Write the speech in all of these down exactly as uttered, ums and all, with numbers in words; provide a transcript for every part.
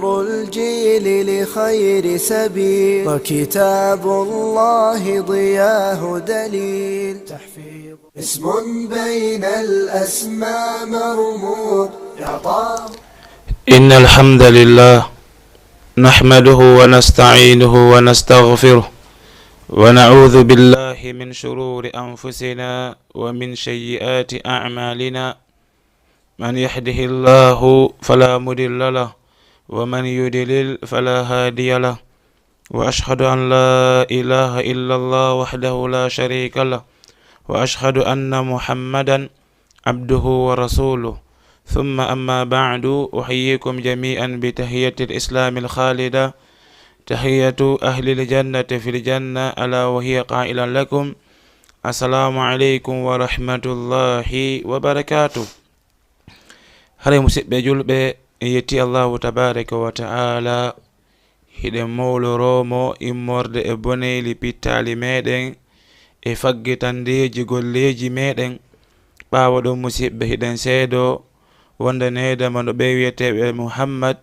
الجيل لخير سبيل، وكتاب الله ضياه دليل. تحفيظ اسم بين الأسماء مرموق يعطى. إن الحمد لله نحمده ونستعينه ونستغفره، ونعوذ بالله من شرور أنفسنا ومن سيئات أعمالنا. من يهده الله فلا مضل له، ومن يضلل فلا هادي له، وأشهد أن لا إله إلا الله وحده لا شريك له، وأشهد أن محمدا عبده ورسوله. ثم أما بعد، أحييكم جميعا بتحية الإسلام الخالدة، تحية أهل الجنة في الجنة، ألا وهي قائلا لكم: السلام عليكم ورحمة الله وبركاته. Haray, musiɓɓe julɓe, en yetti Allahu tabaraka wa ta'ala, hiɗen mawloroo mo immorde e boneyli pittaali meɗen e faggitandeeji golleeji meɗen. Ɓaawo ɗon, musiɓɓe, hiɗen seedoo wonde needama no ɓe wi'eteeɓe Muhammad,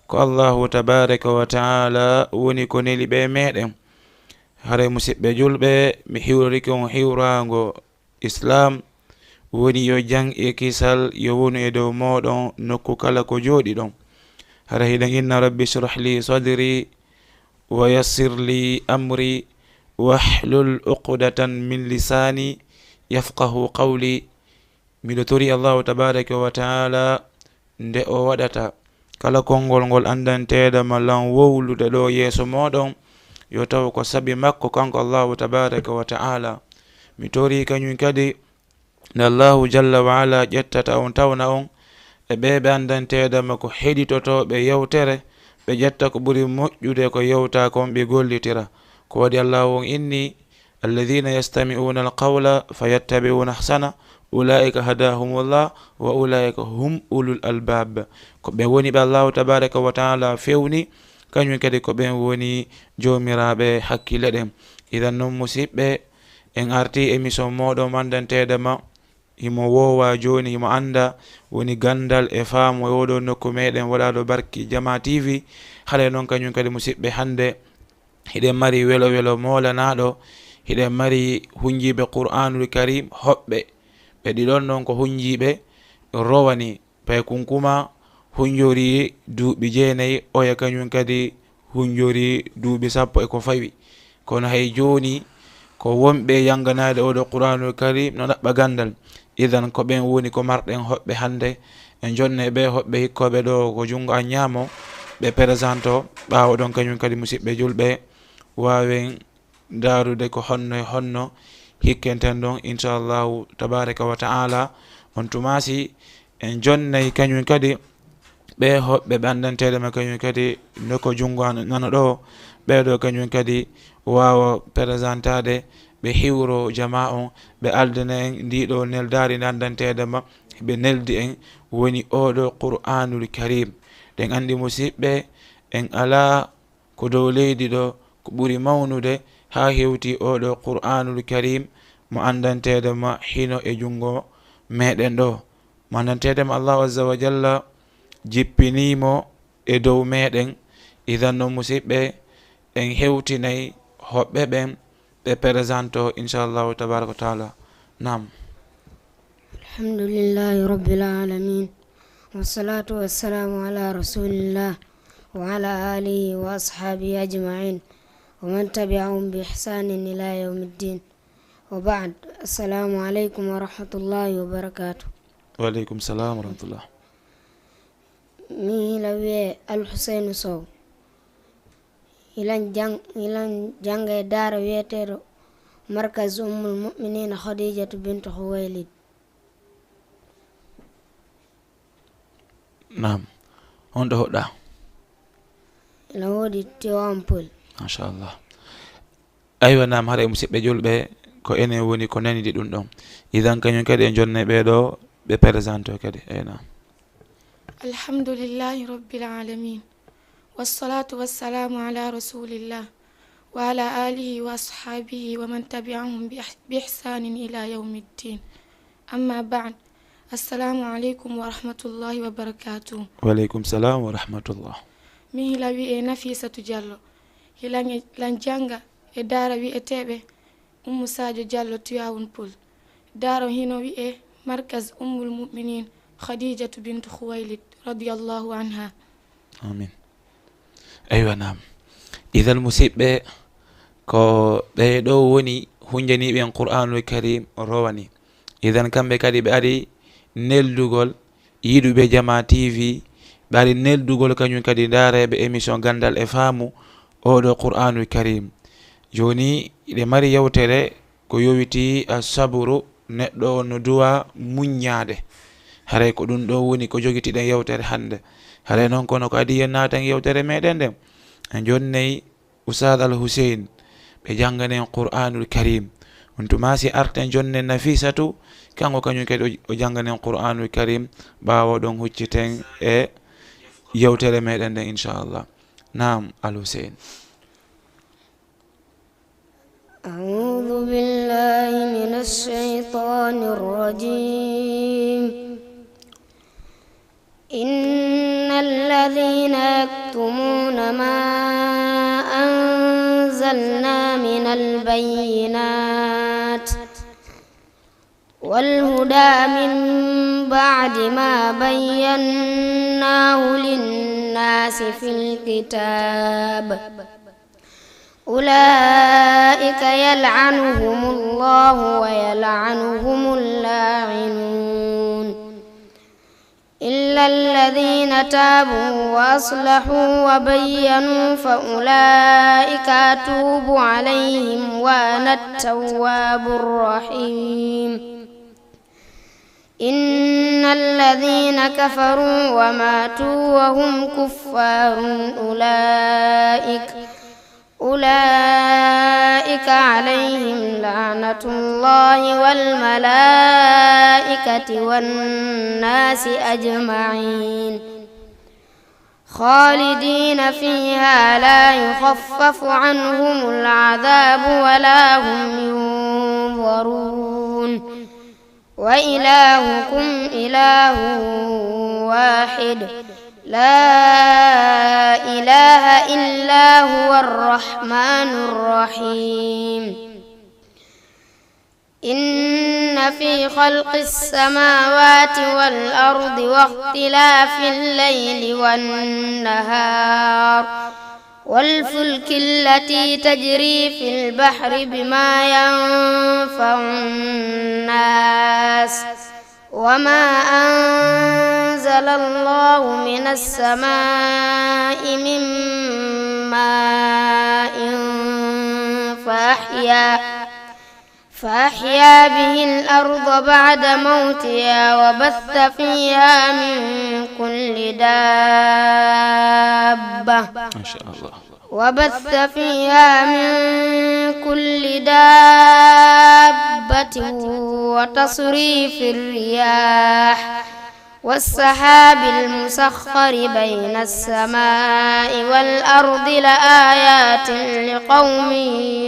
ko Allahu tabaraka wa ta'ala woni ko neli ɓe meɗen. Haray, musiɓɓe julɓe, mi hiwrorike on hiwraango Islaam, woni yo jam e kisal yo wonu e dow mooɗon nokku kala ko jooɗiɗon. Hara hiɗen inna: رب اشرح لي صدري ويسر لي أمري واحلل عقدة من لساني يفقهوا قولي. Miɗo torii Allahu tabaraka wa ta'ala nde o waɗata kala konngol ngol anndanteeɗo ma lan wowlude ɗo yeeso mooɗon, yo taw ko sabi makko kanko Allahu tabaraka wa ta'ala. Mi torii kañum kadi nde Allahu jalla wa ala ƴettata on, tawna on e ɓee ɓe anndanteeɗo ma ko heɗitotooɓe yewtere, ɓe ƴetta ko ɓuri moƴƴude ko yewta kon, ɓe gollitira. Ko waɗi Allahu on inni: الذين يستمعون القول فيتبعون أحسنه أولئك هداهم الله وأولئك هم أولو الألباب. Ko ɓen woni ɓe Allahu tabaraka wa ta'ala fewni, kañum kadi ko ɓen woni joomiraaɓe hakkille ɗen. Idan non, musiɓɓe, en arti émission mooɗon mo anndanteeɗo ma, himo woowa jooni, himo annda, woni ganndal e faamu e oo ɗoo nokku meɗen waɗaaɗo barki Jamaa T V. Haray non, kañum kadi, musiɓɓe, hannde hiɗen mari welo welo moolanaaɗo, hiɗen mari hunjiiɓe Qur'aanul Kariim hoɓɓe. Ɓe ɗiɗon non ko hunjiiɓe rowani. Pay Kunkuma hunjorii duuɓi jeenay, oya kañum kadi hunjorii duuɓi sappo e ko fawi. Kono hay jooni, ko wonɓe yannganaade oo ɗoo Qur'aanul Kariim no ɗaɓɓa ganndal. Idan, ko ɓen woni ko marɗen hoɓɓe hannde. En jonnay ɓee hoɓɓe hikkooɓe ɗoo ko junngo an ñaamo, ɓe présento. Ɓaawo ɗon, kañum kadi, musiɓɓe julɓe, waawen ndaarude ko honno e honno hikkenten ɗon, inchallahu tabaraka wa ta'ala. On tuma si en jonnay kañum kadi ɓee hoɓɓe ɓe anndanteeɗo ma kañum kadi no ko junngo an nano ɗoo, ɓee ɗoo kañum kadi waawa présenteede, ɓe hiwro jamaa on, ɓe aldana en ndii ɗoo neldaari nde anndanteeɗo ma, ɓe neldi en woni oo ɗoo Qur'aanul Kariim. Ɗen anndi, musiɓɓe, en alaa ko dow leydi ɗoo ko ɓuri mawnude haa hewti oo ɗoo Qur'aanul Kariim mo anndanteeɗo ma hino e junngo meɗen ɗoo. Mo anndanteeɗo ma Allahu azza wa jalla jippinii mo e dow meɗen. Idan non, musiɓɓe, en hewtinay hoɓɓe ɓen ɓe présento, inchallahu tabaraka wa ta'ala. Naam. الحمد لله رب العالمين، والصلاة والسلام على رسول الله وعلى آله وأصحابه أجمعين ومن تبعهم بإحسان إلى يوم الدين. وبعد، السلام عليكم ورحمة الله وبركاته. Wa aleykum salam wa rahmatullah. Miin hila wiyee Alhuseynu Sow. Hilan jang-, hilan jannga e daara wiyeteeɗo Markaz Ummul Mu'miniina Khadijatu bintu Khuwaylid. Naam. Honto hoɗɗaa? Ina woodi Tiwaawan Pël. Machallah. Aywa, naam, haray, musiɓɓe julɓe, ko enen woni ko nanidi ɗum ɗon. Idan kañum kadi en jonnay ɓee ɗoo, ɓe présento kadi. Eey, naam. الحمد لله رب العالمين، والصلاة والسلام على رسول الله وعلى آله وأصحابه ومن تبعهم بإح-، بإحسان إلى يوم الدين. أما بعد، السلام عليكم ورحمة الله وبركاته. Wa aleykum salam wa rahmatullah. Min hila wi'e Nafisatu Jallo. Hilan e, lan janga e daara wi'eteeɓe Ummu Sadio Jallo Tiwaawoon Pool. Daara hino wi'e Markaz Ummul Mu'minin Khadijatu bintu Khuwailid radiyallahu anha. Amin. Eywa, naam. Idan, musiɓɓe, ko ɓee ɗoo woni hunjaniiɓe en Qur'aanul Karim rowani. Idan, kamɓe kadi ɓe ari neldugol yiɗuɓe Jama T V, ɓe ari neldugol kañum kadi ndaareeɓe émission Ganndal e Faamu, oo ɗoo Qur'aanul Karim. Jooni, iɗe mari yewtere ko yowiti a saburu, neɗɗo on no duwa muññaade. Haray ko ɗum ɗoo woni ko jogitiɗen yewtere hannde. Haray noon kono ko adii en naatan yewtere meɗen nden. En jonney Oustaz Al Hussein, ɓe jannganen Qur'aanul Karim. On tuma si arten jonnen Nafisatu, kanko kañum kadi o, o jannganen Qur'aanul Karim, ɓaawo ɗon hucciten e yewtere meɗen nden, inchallah. Naam, Al Hussein. أعوذ بالله من الشيطان الرجيم. إن الذين يكتمون ما أنزلنا من البينات والهدى من بعد ما بيناه للناس في الكتاب أولئك يلعنهم الله ويلعنهم اللاعنون إلا الذين تابوا وأصلحوا وبينوا فأولئك أتوب عليهم وأنا التواب الرحيم. إن الذين كفروا وماتوا وهم كفار أولئك أولئك عليهم لعنة الله والملائكة والناس أجمعين خالدين فيها لا يخفف عنهم العذاب ولا هم ينظرون. وإلهكم إله واحد لا إله إلا هو الرحمن الرحيم. إن في خلق السماوات والأرض واختلاف الليل والنهار والفلك التي تجري في البحر بما ينفع الناس وما أنزل الله من السماء من ماء فأحيا فأحيا به الأرض بعد موتها وبث فيها من كل دابة ما شاء الله. وبث فيها من كل دابة وتصريف الرياح والسحاب المسخر بين السماء والأرض لآيات لقوم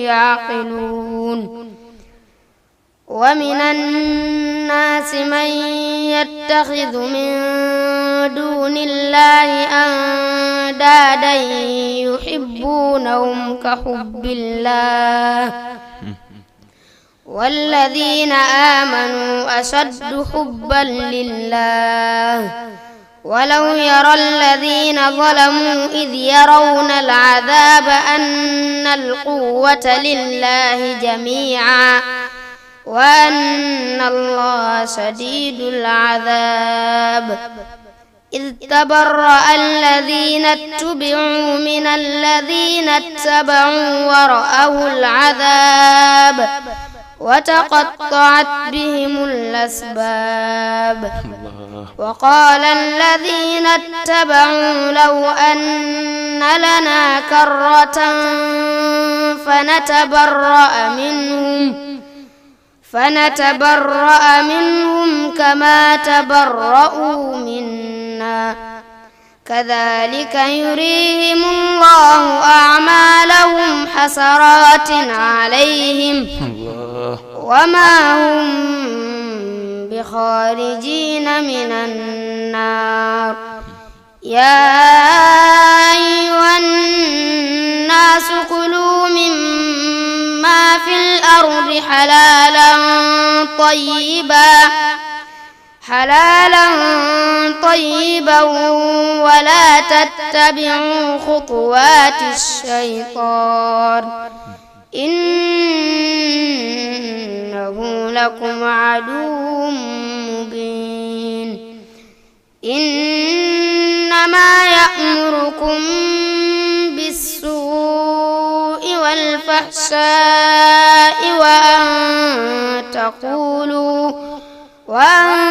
يعقلون. ومن الناس من يتخذ من دون الله أندادا يحبونهم كحب الله والذين آمنوا أشد حبا لله ولو يرى الذين ظلموا إذ يرون العذاب أن القوة لله جميعا وأن الله شديد العذاب. إذ تبرأ الذين اتبعوا من الذين اتبعوا ورأوا العذاب وتقطعت بهم الأسباب. الله. وقال الذين اتبعوا لو أن لنا كرة فنتبرأ منهم فنتبرأ منهم كما تبرأوا منا كذلك يريهم الله أعمالهم حسرات عليهم الله. وما هم بخارجين من النار. يا حلالا طيبا، حلالا طيبا، ولا تتبعوا خطوات الشيطان، إنه لكم عدو مبين. إنما يأمركم بالسوء والفحشاء وأن تقولوا، وأن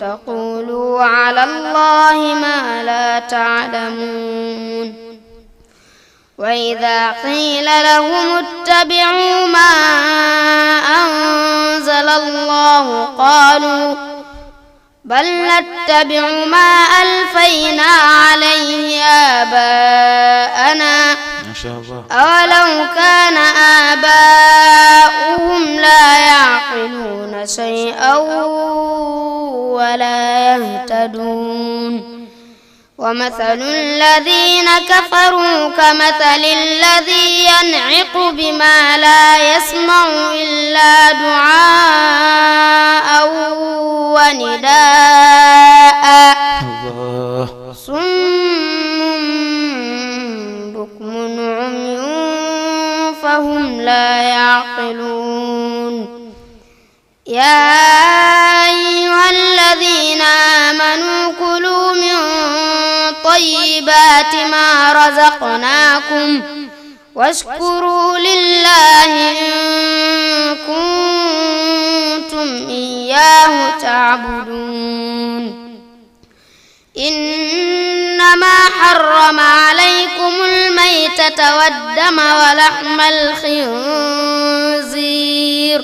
تقولوا على الله ما لا تعلمون. وإذا قيل لهم اتبعوا ما أنزل الله قالوا بل نتبع ما ألفينا عليه آباءنا، ما شاء الله. أولو كان آباؤهم لا يعقلون شيئا ولا يهتدون. ومثل الذين كفروا كمثل الذي ينعق بما لا يسمع إلا دعاء ونداء، الله. صم بكم عمي فهم لا يعقلون. يا أيها الذين آمنوا كلوا من طيبات ما رزقناكم واشكروا لله إن كنتم إياه تعبدون. إنما حرم عليكم الميتة والدم ولحم الخنزير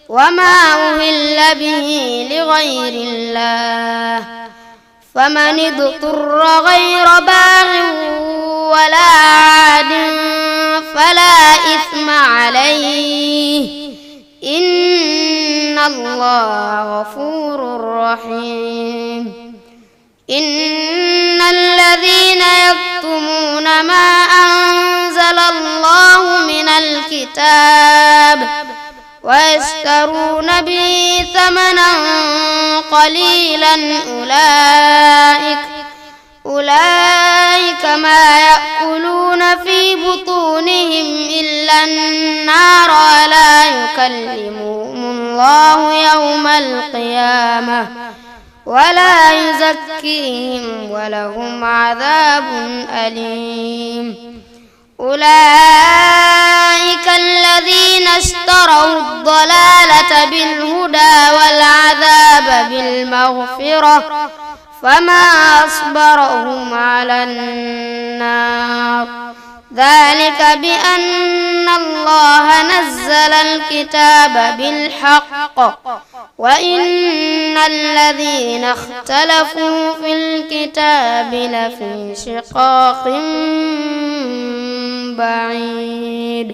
وما أهل به لغير الله، فمن اضطر غير باغ ولا عاد فلا إثم عليه، إن الله غفور رحيم. إن الذين يكتمون ما أنزل الله من الكتاب ويشترون به ثمنا قليلا أولئك، أولئك ما يأكلون في بطونهم إلا النار ولا يكلمهم الله يوم القيامة ولا يزكيهم ولهم عذاب أليم. أولئك الذين اشتروا الضلالة بالهدى والعذاب بالمغفرة فما أصبرهم على النار. ذلك بأن الله نزل الكتاب بالحق وإن الذين اختلفوا في الكتاب لفي شقاق بعيد.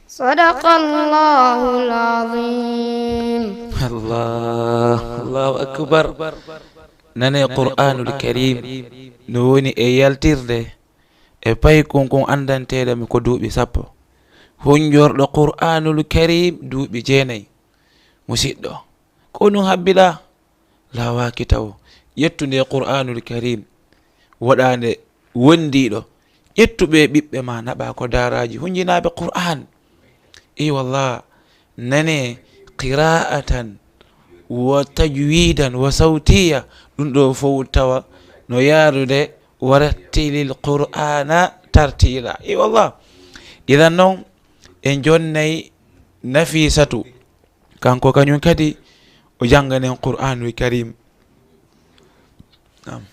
صدق الله العظيم. Allah, Allahu akbar. Nane Qur'anul Karim no woni e yaltirde e paykun kun anndanteeɗo mi ko duuɓi sappo. Hunjorɗo Qur'anul Karim duuɓi jeenayi. Musiɗɗo, ko ɗum habbiɗaa? Laawaaki tawo. Ƴettu nde Qur'anul Karim, woɗaande wondiiɗo. Ƴettu ɓe ɓiɓɓe ma naɓa ko daaraaji hunjinaaɓe Qur'an. I wallah, nane qira'atan wa tajwidan wa sawtiya, ɗum ɗo fof tawa no yaarude wa rattilil Qur'ana tartila. I wallah. Idan noon en jonnay Nafisatu, kanko kañum kadi o jannganen Qur'anul Karim. Naam.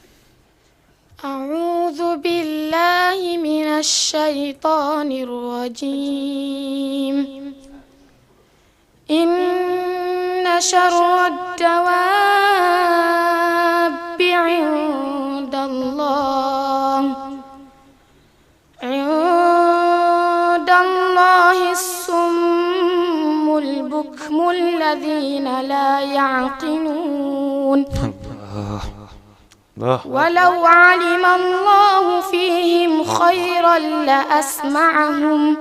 أعوذ بالله من الشيطان الرجيم. إن شر الدواب عند الله عند الله الصم البكم الذين لا يعقلون. Allah. ولو علم الله فيهم خيرا لأسمعهم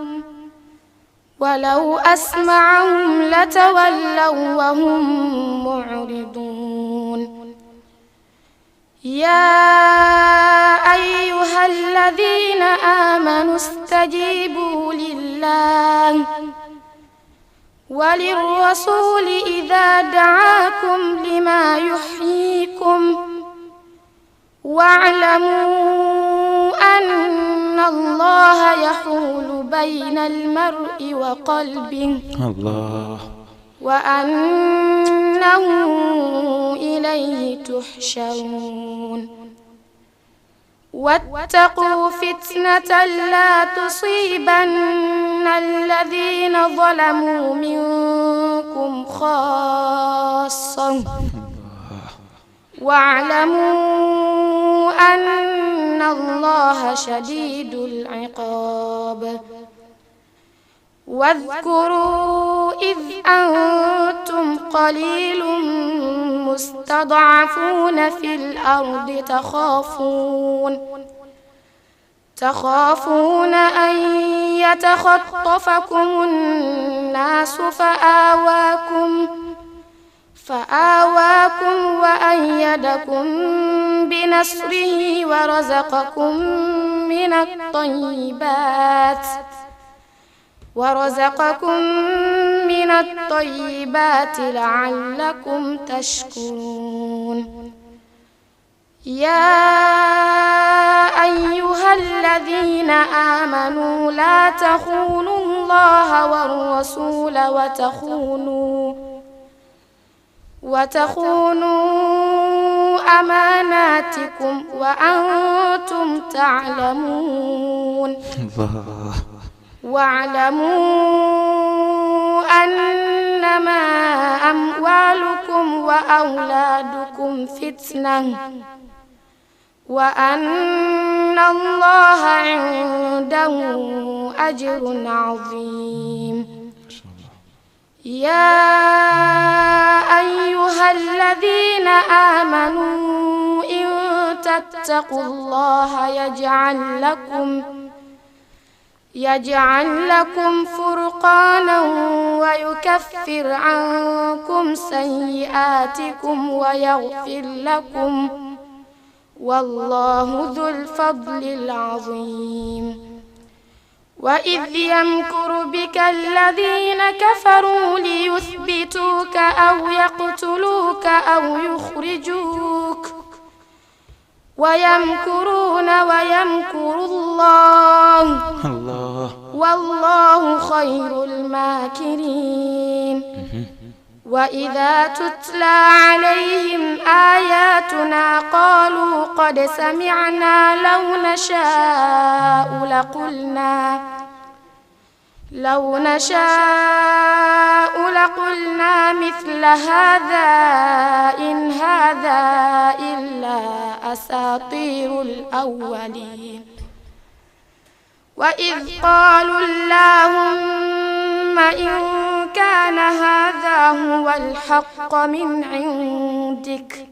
ولو أسمعهم لتولوا وهم معرضون. يا أيها الذين آمنوا استجيبوا لله وللرسول إذا دعاكم لما يحييكم واعلموا أن الله يحول بين المرء وقلبه الله. وأنه إليه تحشرون. واتقوا فتنة لا تصيبن الذين ظلموا منكم خاصة. واعلموا أن الله شديد العقاب. واذكروا إذ أنتم قليل مستضعفون في الأرض تخافون تخافون أن يتخطفكم الناس فآواكم فآواكم وأيدكم بنصره ورزقكم من الطيبات ورزقكم من الطيبات لعلكم تشكرون. يا أيها الذين آمنوا لا تخونوا الله والرسول وتخونوا وتخونوا أماناتكم وأنتم تعلمون. الله. واعلموا أنما أموالكم وأولادكم فتنة وأن الله عنده أجر عظيم. يا أيها الذين آمنوا إن تتقوا الله يجعل لكم يجعل لكم فرقانا ويكفر عنكم سيئاتكم ويغفر لكم والله ذو الفضل العظيم. وإذ يمكر بك الذين كفروا ليثبتوك أو يقتلوك أو يخرجوك ويمكرون ويمكر الله الله. والله خير الماكرين. وإذا تتلى عليهم آياتنا قالوا قد سمعنا لو نشاء لقلنا لو نشاء لقلنا مثل هذا إن هذا إلا أساطير الأولين. وإذ قالوا اللهم إن كان هذا هو الحق من عندك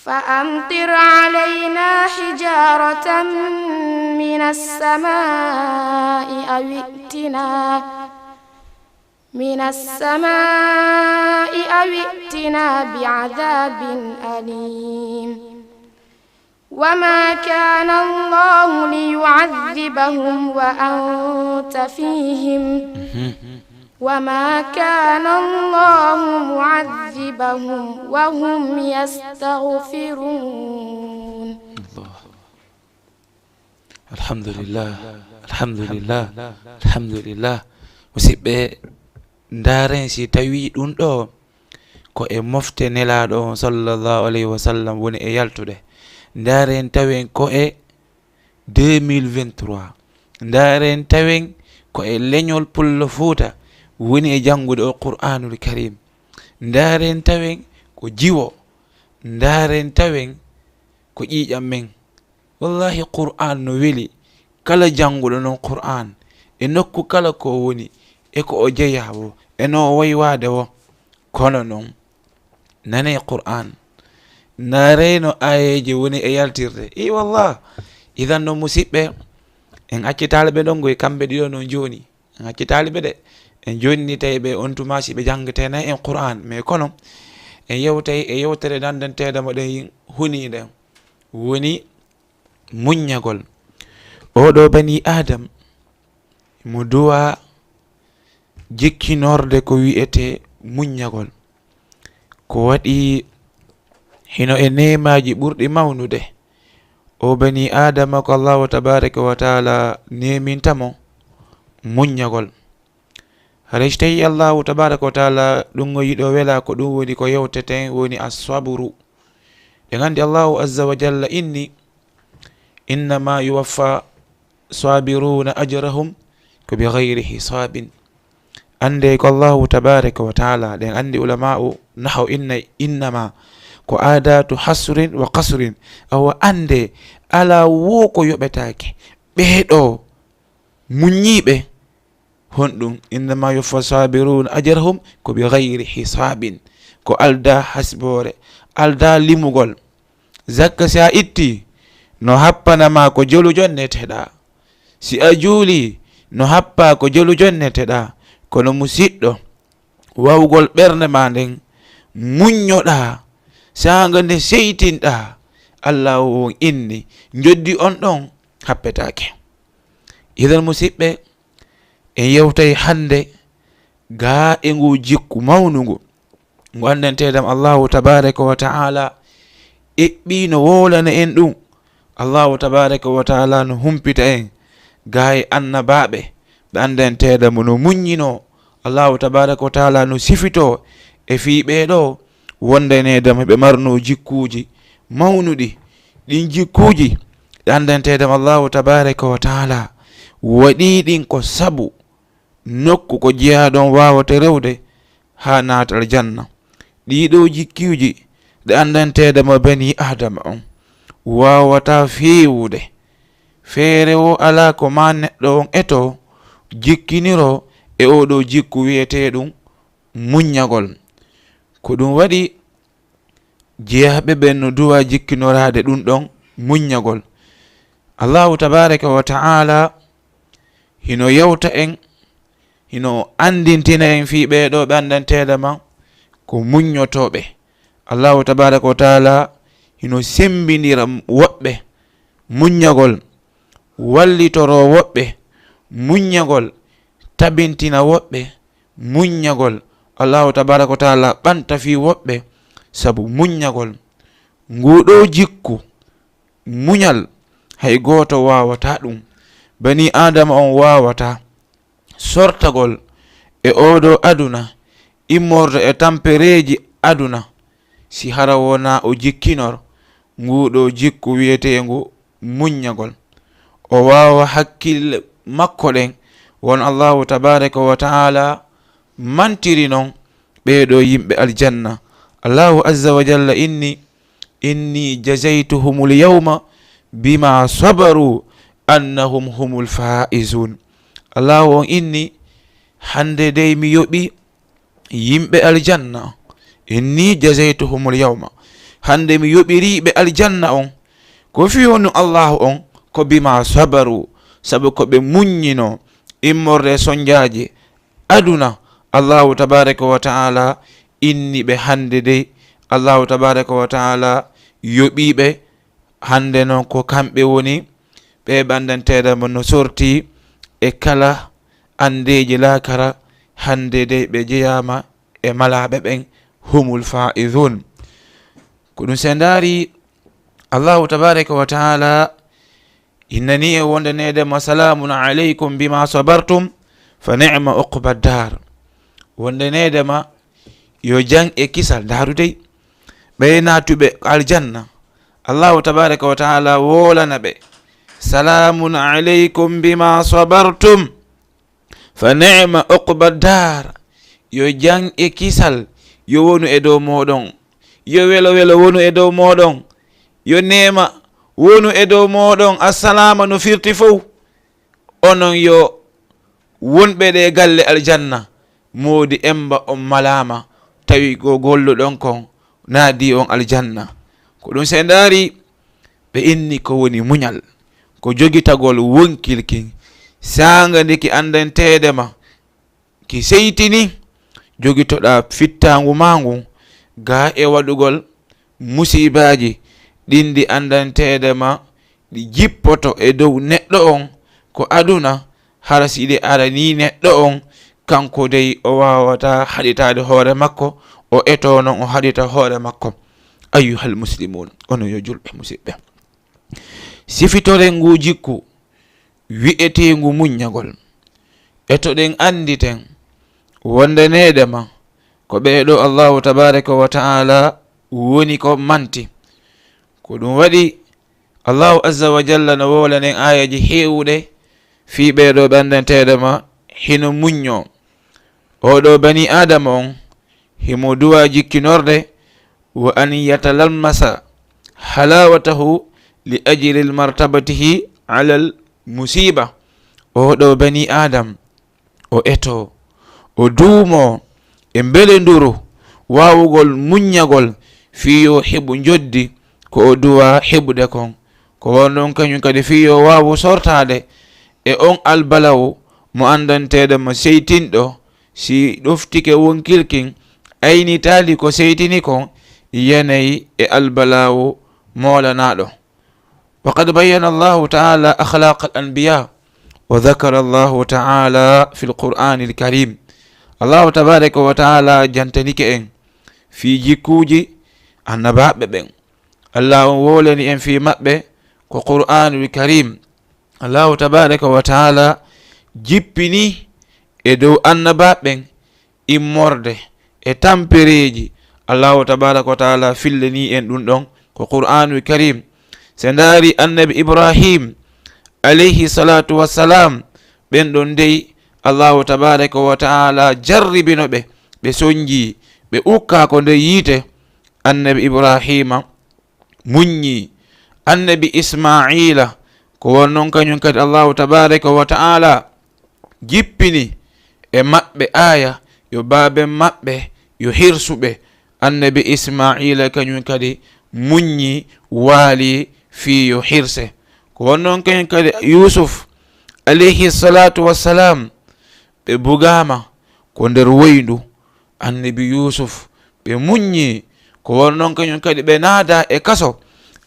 فأمطر علينا حجارة من السماء أو ائتنا من السماء أو ائتنا بعذاب أليم. وما كان الله ليعذبهم وأنت فيهم وما كان الله معذبهم وهم يستغفرون. الله. Alhamdulillah, alhamdulillah, alhamdulillah. Musidɓe, ndaaren si tawi ɗum ɗo ko e mofte Nelaaɗo on sallallahu alayhi wa sallam woni e yaltude. Ndaaren tawen ko e deux mille vingt-trois. Ndaaren tawen ko e leñol Pullo Fuuta woni e janngude o Qur'aanul Karim. Ndaaren tawen ko jiwo. Ndaaren tawen ko ƴiiƴam men. Wallahi, Qur'an no weli kala jannguɗo non Qur'an e nokku kala ko woni e ko o jeyaa wo e no o woywaade wo. Kono non, nanee Qur'an, naree no aayeeje woni e yaltirde. I wallah. Idan non, musiɓɓe, en accitaale ɓe ɗon goy kamɓe ɗiɗo non jooni. En accitaali ɓe de. En jonnitay ɓe on tuma si ɓe janngetene en Qur'an. Mais kono en yewtay e yewtere nanndanteede mo ɗen huni ɗen. Woni muññagol. Oɗo bani Adam mo duwa jikkinorde ko wi'ete muññagol. Ko waɗi hino e neemaaji ɓurɗi mawnude. O bani Adama ko Allahu tabaraka wa taala neeminta mo muññagol. Haray si tawi Allahu tabaraka wa taala ɗum o yiɗo wela ko ɗum woni ko yewteten woni as-sabru. Ɗen anndi Allahu azza wa jalla inni, "Innama yuwaffa sabiruna ajrahum ko bi ghayri hisabin." Annde ko Allahu tabaraka wa taala, ɗen anndi ulama'u nahaw inna innama ko adatu hasrin wa qasrin. Awa annde alaa wo ko yoɓetaake. Ɓee ɗoo muññiiɓe, honɗum? "Innama yuwaffa sabiruna ajrahum ko bi ghayri hisabin." Ko aldaa hasboore, aldaa limugol. Zakka si a itti, no happana ma ko jolu jonneteɗaa. Si a juuli, no happa ko jolu jonneteɗaa. Kono musiɗɗo, wawgol ɓernde ma nden, muññoɗaa, saanga nde seytinɗaa, Allahu on inni, njoddi on ɗon happetaake. Idan musiɓɓe, en yewtay hannde gaa e ngu jikku mawnungu, ngu anndanteeɗam Allahu tabaraka wa taala eɓɓi no wowlana en ɗum. Allahu tabaraka wa taala no humpita en gaa e annabaaɓe ɓe anndanteeɗam no muññinoo. Allahu tabaraka wa taala no sifitoo e fii ɓee ɗoo wondaneeɗam ɓe marnoo jikkuuji mawnuɗi. Ɗin jikkuuji ɗi anndanteeɗam Allahu tabaraka wa taala waɗii ɗin ko sabu nokku ko jeyaaɗo on waawata rewde haa naata aljanna. Ɗii ɗoo jikkuuji ɗi anndanteeɗam bani Aadama on waawataa feewude. Feere woo alaa ko maa neɗɗo on etoo jikkiniroo e oo ɗoo jikku wi'etee ɗum muññagol. Ko ɗum waɗi jeyaaɓe ɓen no duwa jikkinoraade ɗum ɗon muññagol. Allahu tabaraka wa taala hino yewta en, hino anndintina en fii ɓee ɗoo ɓe anndanteeɗam ko muññotooɓe. Allahu tabaraka wa taala hino semmbindira woɓɓe muññagol, wallitoroo woɓɓe muññagol, tabintina woɓɓe muññagol. Allahu tabaraka wa taala ɓanta fii woɓɓe sabu muññagol. Nguu ɗoo jikku, muñal, hay gooto waawataa ɗum. Banii Aadama on waawataa sortagol e oo ɗoo aduna, immorde e tampereeji aduna, si hara wonaa o jikkinor nguu ɗoo jikku wi'eteengu muññagol. O waawa hakkille makko ɗen, won Allahu tabaraka wa taala mantiri non ɓee ɗoo yimɓe aljanna. Allahu azza wa jalla inni, "Inni jazaytuhumul yawma bima sabaru annahum humul faizun." Allahu on inni, "Hannde dey mi yoɓi yimɓe aljanna. Inni jazaytuhumul yawma." Hannde mi yoɓiri ɓe aljanna on. Ko fii wonu Allahu on? Ko bima sabaru, sabu ko ɓe muññinoo immorde e sonjaaji aduna. Allahu tabaraka wa taala inni ɓe hannde dey. Allahu tabaraka wa taala yoɓii ɓe. Hannde non ko kamɓe woni ɓe ɓanndanteeɗam no sorti e kala anndeeji laakara. Hannde dey ɓe jeyaama e malaaɓe ɓen, humul faizun. Ko ɗum si en ndaari Allahu tabaraka wa taala innani en wondaneede ma, "Salamun alaykum bima sabartum, fa ni'ma uqba dar." Wondaneede ma yo jam e kisal. Ndaaru dey, ɓee naatuɓe aljanna, Allahu tabaraka wa taala woolana ɓe, "Salamun alaykum bima sabartum, fa ni'ma uqba dar." Yo jam e kisal yo wonu e dow mooɗon. Yo welo welo wonu e dow mooɗon. Yo neema wonu e dow mooɗon. Assalaama no firti fow. Onon yo wonɓe ɗe galle aljanna, moodi emba on malaama, tawi ko golluɗon kon naadi on aljanna. Ko ɗum si en ndaari, ɓe inni ko woni muñal, ko jogitagol wonkil kin, saanga nde ki anndanteede ma, ki seytini, jogitoɗaa fittaangu maa ngun gaa e waɗugol musiibaaji ɗin ɗi anndanteede ma, ɗi jippoto e dow neɗɗo on ko aduna, hara si ɗi aranii neɗɗo on, kanko dey o waawataa haɗitaade hoore makko, o etoo non o haɗita hoore makko. Ayyuhal muslimuun, onon yo julɓe musiɓɓe. Sifitoren ngu jikku wi'eteengu muññagol. Etoɗen annditen wonde neede ma ko ɓee ɗoo Allahu tabaaraka wa ta'ala woni ko manti. Ko ɗum waɗi Allahu azza wa jalla no wowlanen aayaji heewuɗe fii ɓee ɗoo ɓe anndanteede ma hino muññoo. Oo ɗoo banii Aadama on himo duwaa jikkinorde wa an yatalammasa halawatahu li ajli martabatihi alal musiba. Oo ɗoo banii Aadam o etoo, o duumoo e mbelenduru waawugol muññagol fii yo heɓu njoddi ko o duwaa heɓude kon. Ko wonnon kañum kadi fii yo waawu sortaade e on albalawu mo anndanteede mo seytinɗo, si ɗoftike wonkilkin aynitaali ko seytini kon, yanay e albalawu moolanaaɗo. وقد بين الله تعالى أخلاق الأنبياء وذكر الله تعالى في القرآن الكريم. Allahu tabaaraka wa ta'ala jantanike en fii jikkuuji annabaaɓe ɓen. Allah on wowlani en fii maɓɓe ko Qur'aanul Kariim. Allahu tabaaraka wa ta'ala jippini e dow annabaaɓe ɓen immorde e tampereeji. Allahu tabaaraka wa ta'ala fillanii en ɗum ɗon ko Qur'aanul Kariim. Si en ndaari annabi Ibrahim alayhi salaatu wassalaam, ɓen ɗon dey Allahu tabaaraka wa ta'ala jarribino ɓe, ɓe sonjii, ɓe ukkaa ko nder yiite. Annabi Ibrahima muññii. Annabi Ismaa'iila, ko wonnon kañum kadi Allahu tabaaraka wa ta'ala jippini e maɓɓe aaya yo baaben maɓɓe yo hirsu ɓe. Annabi Ismaa'iila kañum kadi muññii, waalii fii yo hirse. Ko wonnon kañum kadi Yuusuf alayhi salaatu wassalaam, ɓe bugaama ko nder woyndu. Annabi Yuusuf, ɓe muññii. Ko wonnon kañum kadi ɓe naadaa e kaso.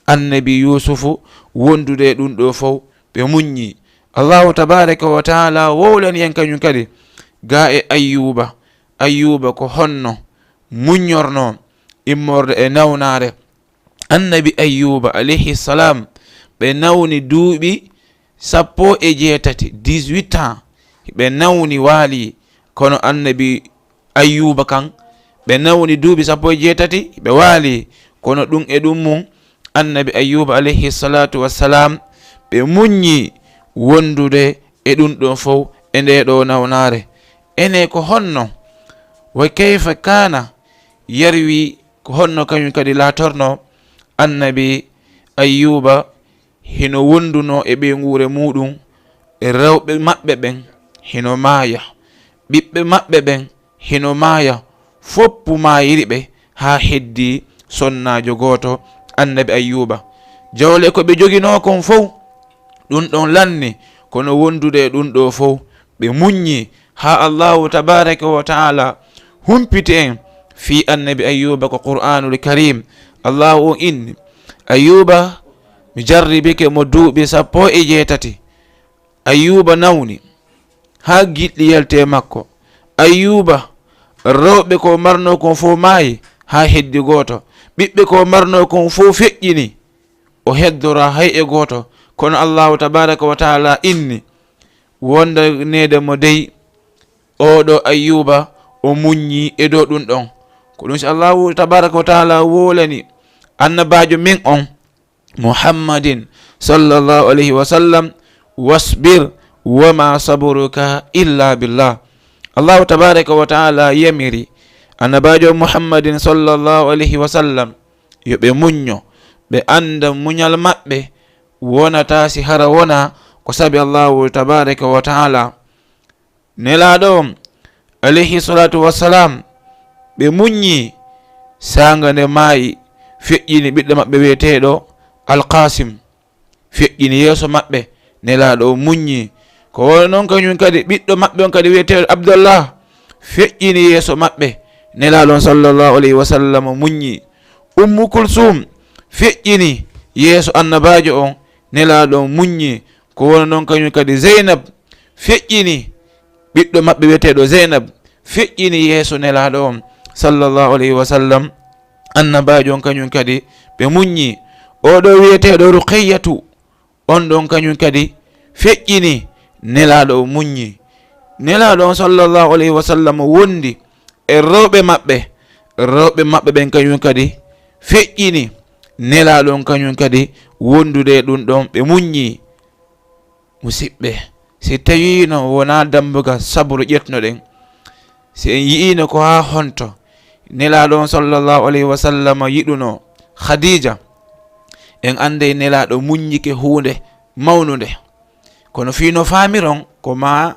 Annabi Yuusufu wondude e ɗum ɗoo fow, ɓe muññii. Allahu tabaaraka wa ta'ala wowlani en kañum kadi gaa e Ayyuuba. Ayyuuba ko honno muññornoo immorde e nawnaare? Annabi Ayyuuba alayhi salam, ɓe nawni duuɓi sappo e jeetati, dix-huit ans, ɓe nawni waali. Kono annabi Ayyuuba kan, ɓe nawni duuɓi sappo e jeetati, ɓe waali. Kono ɗum e ɗum mum, annabi Ayyuuba alayhi salatu wassalam, ɓe muññi wondude e ɗum ɗon fow, e ndee ɗoo nawnaare. Ene ko honno? Wa kayfa kana yarwi, ko honno kañum kadi laatorno? Annabi Ayyuuba hino wondunoo e ɓeynguure muuɗum, e rewɓe maɓɓe ɓen hino maaya, ɓiɓɓe maɓɓe ɓen hino maaya, foppu maayiri ɓe haa heddii sonnaajo gooto, annabi Ayyuuba. Jawle ko ɓe joginoo kon fow, ɗum ɗon lanni, kono wondude e ɗum ɗoo fow, ɓe muññi haa Allahu tabaaraka wa ta'ala humpiti en fii annabi Ayyuuba ko Qur'aanul Kariim. Allahu on inni, Ayyuuba, mi jarribike mo duuɓi sappo e jeetati. Ayyuuba nawni haa giɗli yalti e makko. Ayyuuba, rewɓe ko marnoo kon fow maayi haa heddi gooto. Ɓiɓɓe ko marnoo kon fow feƴƴini. O heddoraa hay e gooto. Kono Allahu tabaaraka wa ta'ala inni wondaneede mo dey, oo ɗoo Ayyuuba, o muññii e dow ɗum ɗon. Ko ɗum si Allahu tabaaraka wa ta'ala wowlani annabaajo men on, Muhammadin sallallahu alayhi wa sallam, "Wasbir wa ma sabruka illa billah." Allahu tabaaraka wa ta'ala yamiri annabaajo Muhammadin sallallahu alayhi wa sallam yo ɓe muñño, ɓe annda muñal maɓɓe wonataa si hara wonaa ko sabi Allahu tabaaraka wa ta'ala. Nelaaɗo on, alayhi salatu wassalam, ɓe muññi, saanga nde maayi, feƴƴini ɓiɗɗo maɓɓe wi'eteeɗo Alqaasim, feƴƴini yeeso maɓɓe. Nelaaɗo on muññi. Ko wano noon kañum kadi ɓiɗɗo maɓɓe on kadi wiyeteeɗo Abdallah feƴƴini yeeso maɓɓe. Nelaaɗo on sallallahu alayhi wa sallam muññi. Ummu Kulsum feƴƴini yeeso annabaajo on, Nelaaɗo on muññi. Ko wano noon kañum kadi Zeynab feƴƴini ɓiɗɗo maɓɓe wiyeteeɗo Zeynab, feƴƴini yeeso Nelaaɗo on sallallahu alayhi wa sallam, annabaajo on kañum kadi ɓe muññi. Oɗo wiyeteeɗo Ruqayyatu, on ɗon kañum kadi feƴƴini, Nelaaɗo o muññi. Nelaaɗo on sallallahu alayhi wa sallam wondi e rewɓe maɓɓe, rewɓe maɓɓe ɓen kañum kadi feƴƴini, Nelaaɗo on kañum kadi wondude e ɗum ɗon, ɓe muññi. Musiɓɓe, si tawiino wonaa dambugal sabru ƴettunoɗen, si en yi'iino ko haa honto Nelaaɗo on sallallahu alayhi wa sallam yiɗuno Khadija, en annday Nelaaɗo muññike huunde mawnunde. Kono fii no faamiron, ko maa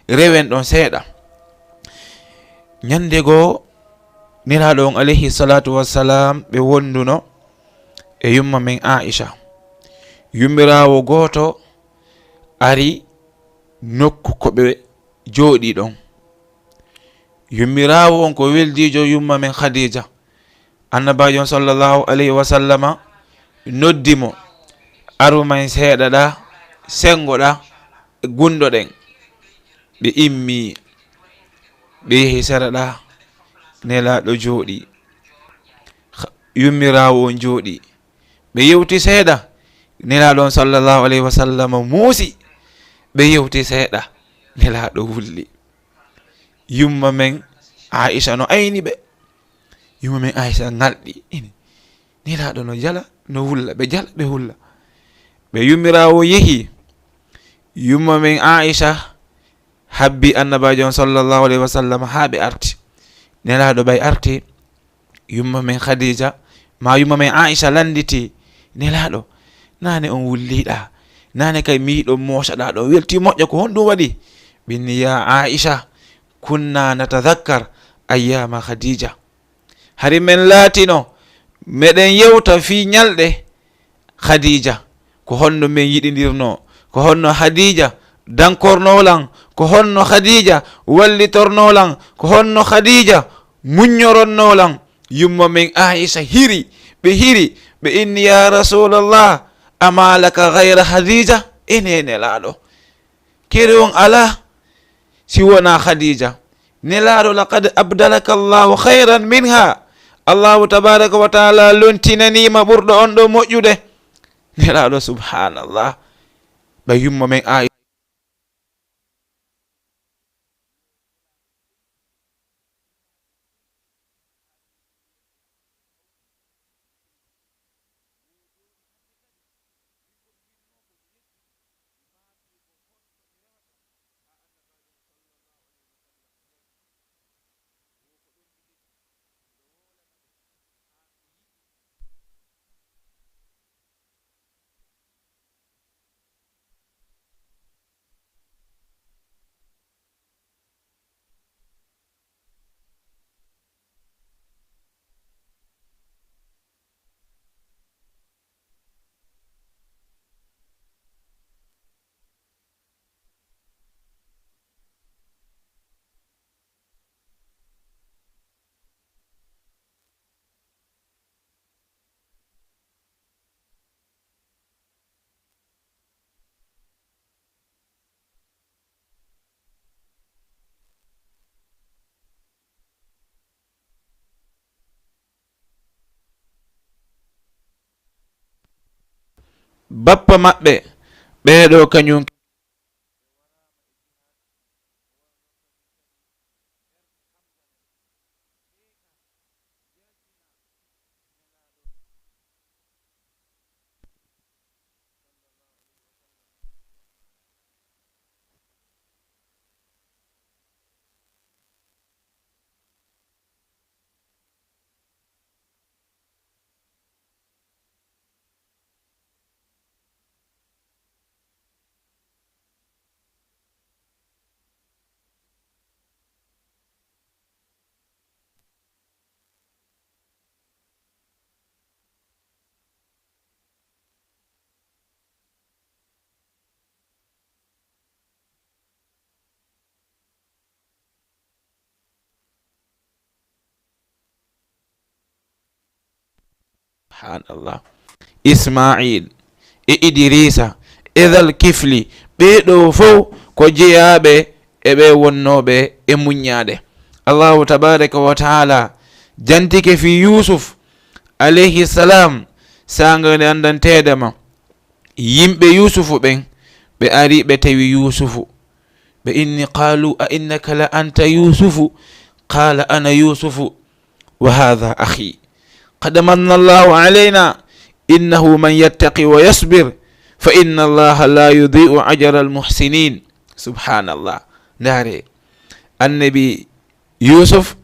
rewen ɗon seeɗa. Ñande goo, Nelaaɗo on alayhi salatu wassalam, ɓe wonduno e yumma men Aisha. Yummiraawo gooto ari nokku ko ɓe jooɗii ɗon. Yummiraawo on ko weldiijo yumma men Khadija. Annabaajo on sallallahu alayhi wa sallama noddi mo, "Aru may seeɗa ɗa, senngo ɗa, gunndo ɗen." Ɓe immii, ɓe yehi sera ɗa, Nelaaɗo jooɗii. Kha-, yummiraawo on jooɗii. Ɓe yewti seeɗa, Nelaaɗo on sallallahu alayhi wa sallam muusi. Ɓe yewti seeɗa, Nelaaɗo wulli. Yumma men Aisha no ayni ɓe. Yumma men Aisha ŋalɗi, ini. Nelaaɗo no jala, no wulla, ɓe jala, ɓe wulla. Ɓe yummiraawo yehi. Yumma men Aisha habbi Annabaajo on sallallahu alayhi wa sallam haa ɓe arti. Nelaaɗo ɓay arti, yumma men Khadija, maa yumma men Aisha lannditi, "Nelaaɗo, naane on wulliiɗa, naane kay mi yiɗo moosaɗa ɗo, welti moƴƴa, ko honɗum waɗi?" Ɓe inni, "Ya Aisha, kunna natadhakkar ayyama Khadija." Hari men laatino, meɗen yewta fii ñalɗe Khadija, ko honno men yiɗindirnoo, ko honno Khadija dankornoo lan, ko honno Khadija wallitornoo lan, ko honno Khadija muññoronnoo lan. Yumma men Aisha hiri, ɓe hiri, ɓe inni, "Ya Rasulallah, ama laka ghayra Khadija?" Ene Nelaaɗo, kere on alaa si wonaa Khadija. Nelaaɗo, "Laqad abdalaka Allahu khayran minha." Allahu tabaraka wa taala lontinaniima ɓurɗo on ɗo moƴƴude. Nelaaɗo, subhanallah. Ɓe yumma men Aisha. Bappa maɓɓe, ɓeeɗo kañum Subhanallah. Ismail e Idrisa e Dhal Kifli, ɓee ɗoo fow ko jeyaaɓe e ɓe wonnooɓe e muññaade. Allahu tabaraka wa taala jantike fii Yuusuf alayhi salam, saanga nde anndanteede ma. Yimɓe Yuusufu ɓen, ɓe ari, ɓe tawi Yuusufu. Ɓe inni, "Qaalu a innaka la anta Yuusufu?" Qaala, "Ana Yuusufu, wa haadha akhi. Qad manna Allahu alayna, innahu man yattaqi wa yasbir, fa inna Allaha la yudi'u ajra al-muhsinin." Subhanallah. Ndaare, annabi Yuusuf,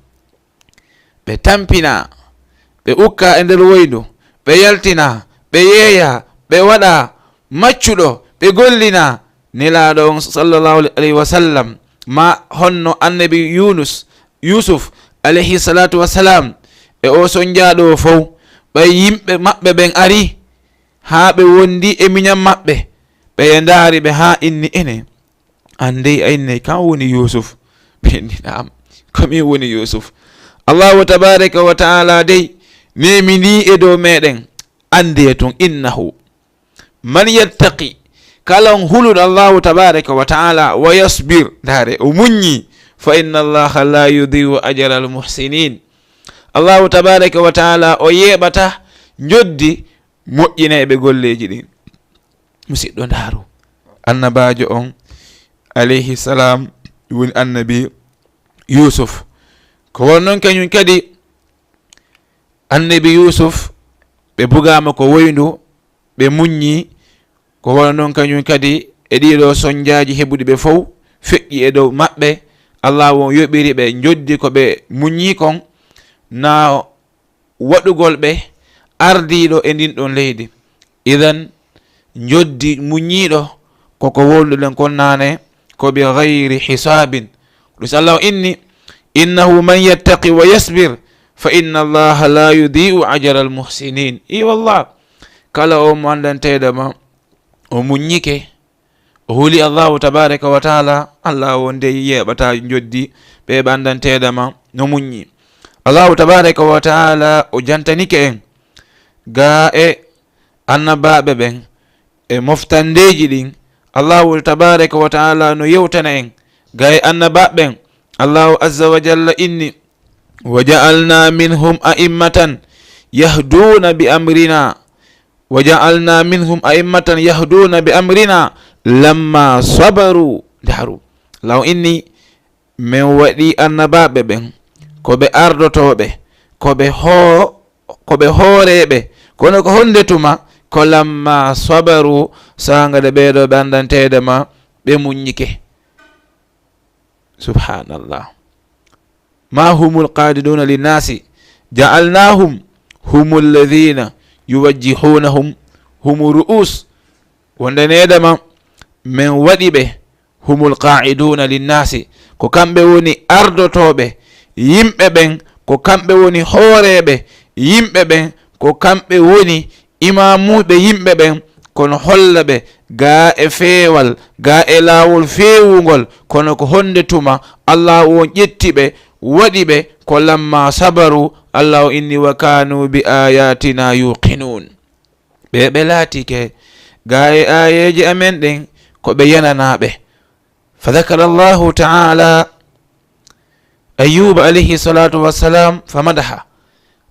ɓe tampina, ɓe ukka e nder woyndu, ɓe yaltina, ɓe yeeya, ɓe waɗa maccuɗo, ɓe gollina Nelaaɗo on, sallallahu alayhi wa sallam, ma honno annabi Yunus, Yuusuf, alayhi salatu wa salam, e o sonjaaɗo o fow, ɓay yimɓe maɓɓe ɓen ari, haa ɓe wondi e miñan maɓɓe, ɓe ndaari ɓe haa inni, "Ene, an dey a inni kam woni Yuusuf?" Ɓe inni, "Naam, ko min woni Yuusuf." Allahu tabaraka wa taala dey nemini e dow meɗen, annde tun, "Innahu man yattaqi," kala on huluɗo Allahu tabaraka wa taala, "wa yasbir," ndaare, o muññi, "fa inna Allaha la yudi'u ajra al muhsinin." Allahu tabaraka wa taala o yeeɓata njoddi moƴƴinayɓe golleeji ɗin. Musidɗo, ndaaru, annabaajo on, alayhi salam, woni annabi Yuusuf. Ko won non kañum kadi, annabi Yuusuf, ɓe bugaama ko woyndu, ɓe muññi. Ko won non kañum kadi, e ɗiɗo sonjaaji heɓuɗi ɓe fow, feƴƴi e dow maɓɓe. Allahu on yoɓiri ɓe njoddi ko ɓe muññi kon, na waɗugol ɓe ardiiɗo e ndin ɗon leydi. Idan, njoddi muññiiɗo koko wowluɗen kon naane, ko bi gayri hisaabin. Ɗum si Allahu inni, "Innahu man yattaqi wa yasbir, fa inna Allaha la yudi'u ajra al muhsinin." I wallah, kala o mo anndanteeɗo ma, o muññike, o huli Allahu tabaraka wa taala, Allah o ndey yeeɓata njoddi ɓe ɓe anndanteeɗo ma no muññi. Allahu tabaraka wa taala o jantanike en gaa e annabaaɓe ɓen e moftandeeji ɗin. Allahu tabaraka wa taala no yewtana en gaa e annabaaɓe ɓen. Allahu azza wa jalla inni, "Wa ja'alna minhum a'immatan yahduuna bi amrina." "Wa ja'alna minhum a'immatan yahduuna bi amrina lamma sabaru." Ndaaru, law inni, men waɗi annabaaɓe ɓen ko ɓe ardotooɓe, ko ɓe hoo-, ko ɓe hooreeɓe, kono ko honde tuma? Ko lamma sabaru, saanga de ɓeeɗo ɓe anndanteede ma, ɓe muññike. Subhanallah. "Ma humul qaadiduna linnasi, ja'alnahum humul ladhina yuwajjihunahum humu ru'us." Wonde needama men waɗi ɓe humul qaa'iduna linnasi, ko kamɓe woni ardotooɓe yimɓe ɓen, ko kamɓe woni hooreeɓe yimɓe ɓen, ko kamɓe woni imaamuuɓe yimɓe ɓen, kono holla ɓe gaa e feewal, gaa e laawol feewungol, kono ko honde tuma Allah on ƴetti ɓe, waɗi ɓe ko lamma sabaru, Allah o inni, "Wa kanu bi ayatina yuqinun." Ɓe, ɓe laatike gaa e aayeeje amen ɗen ko ɓe yananaaɓe. Fa dhakara Allahu ta'ala Ayyuba alayhi salatu wassalam fa madaha.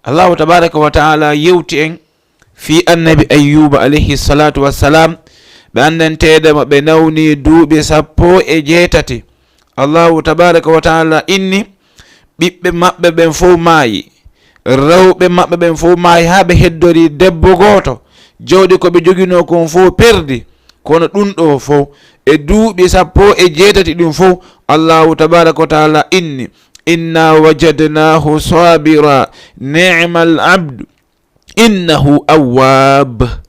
Allahu tabaraka wa taala yewti en fii annabi Ayyuba alayhi salatu wassalam, ɓe anndanteede mo ɓe nawni duuɓi sappo e jeetati. Allahu tabaraka wa taala inni, ɓiɓɓe maɓɓe ɓen fow maayi, rewɓe maɓɓe ɓen fow maayi, haa ɓe heddori debbo gooto. Jawdi ko ɓe joginoo kon fow perdi. Kono ɗum ɗoo fow, e duuɓi sappo e jeetati ɗum fow, Allahu tabaraka wa taala inni, "Inna wajadnahu sabira, ni'mal abdu, innahu awwab."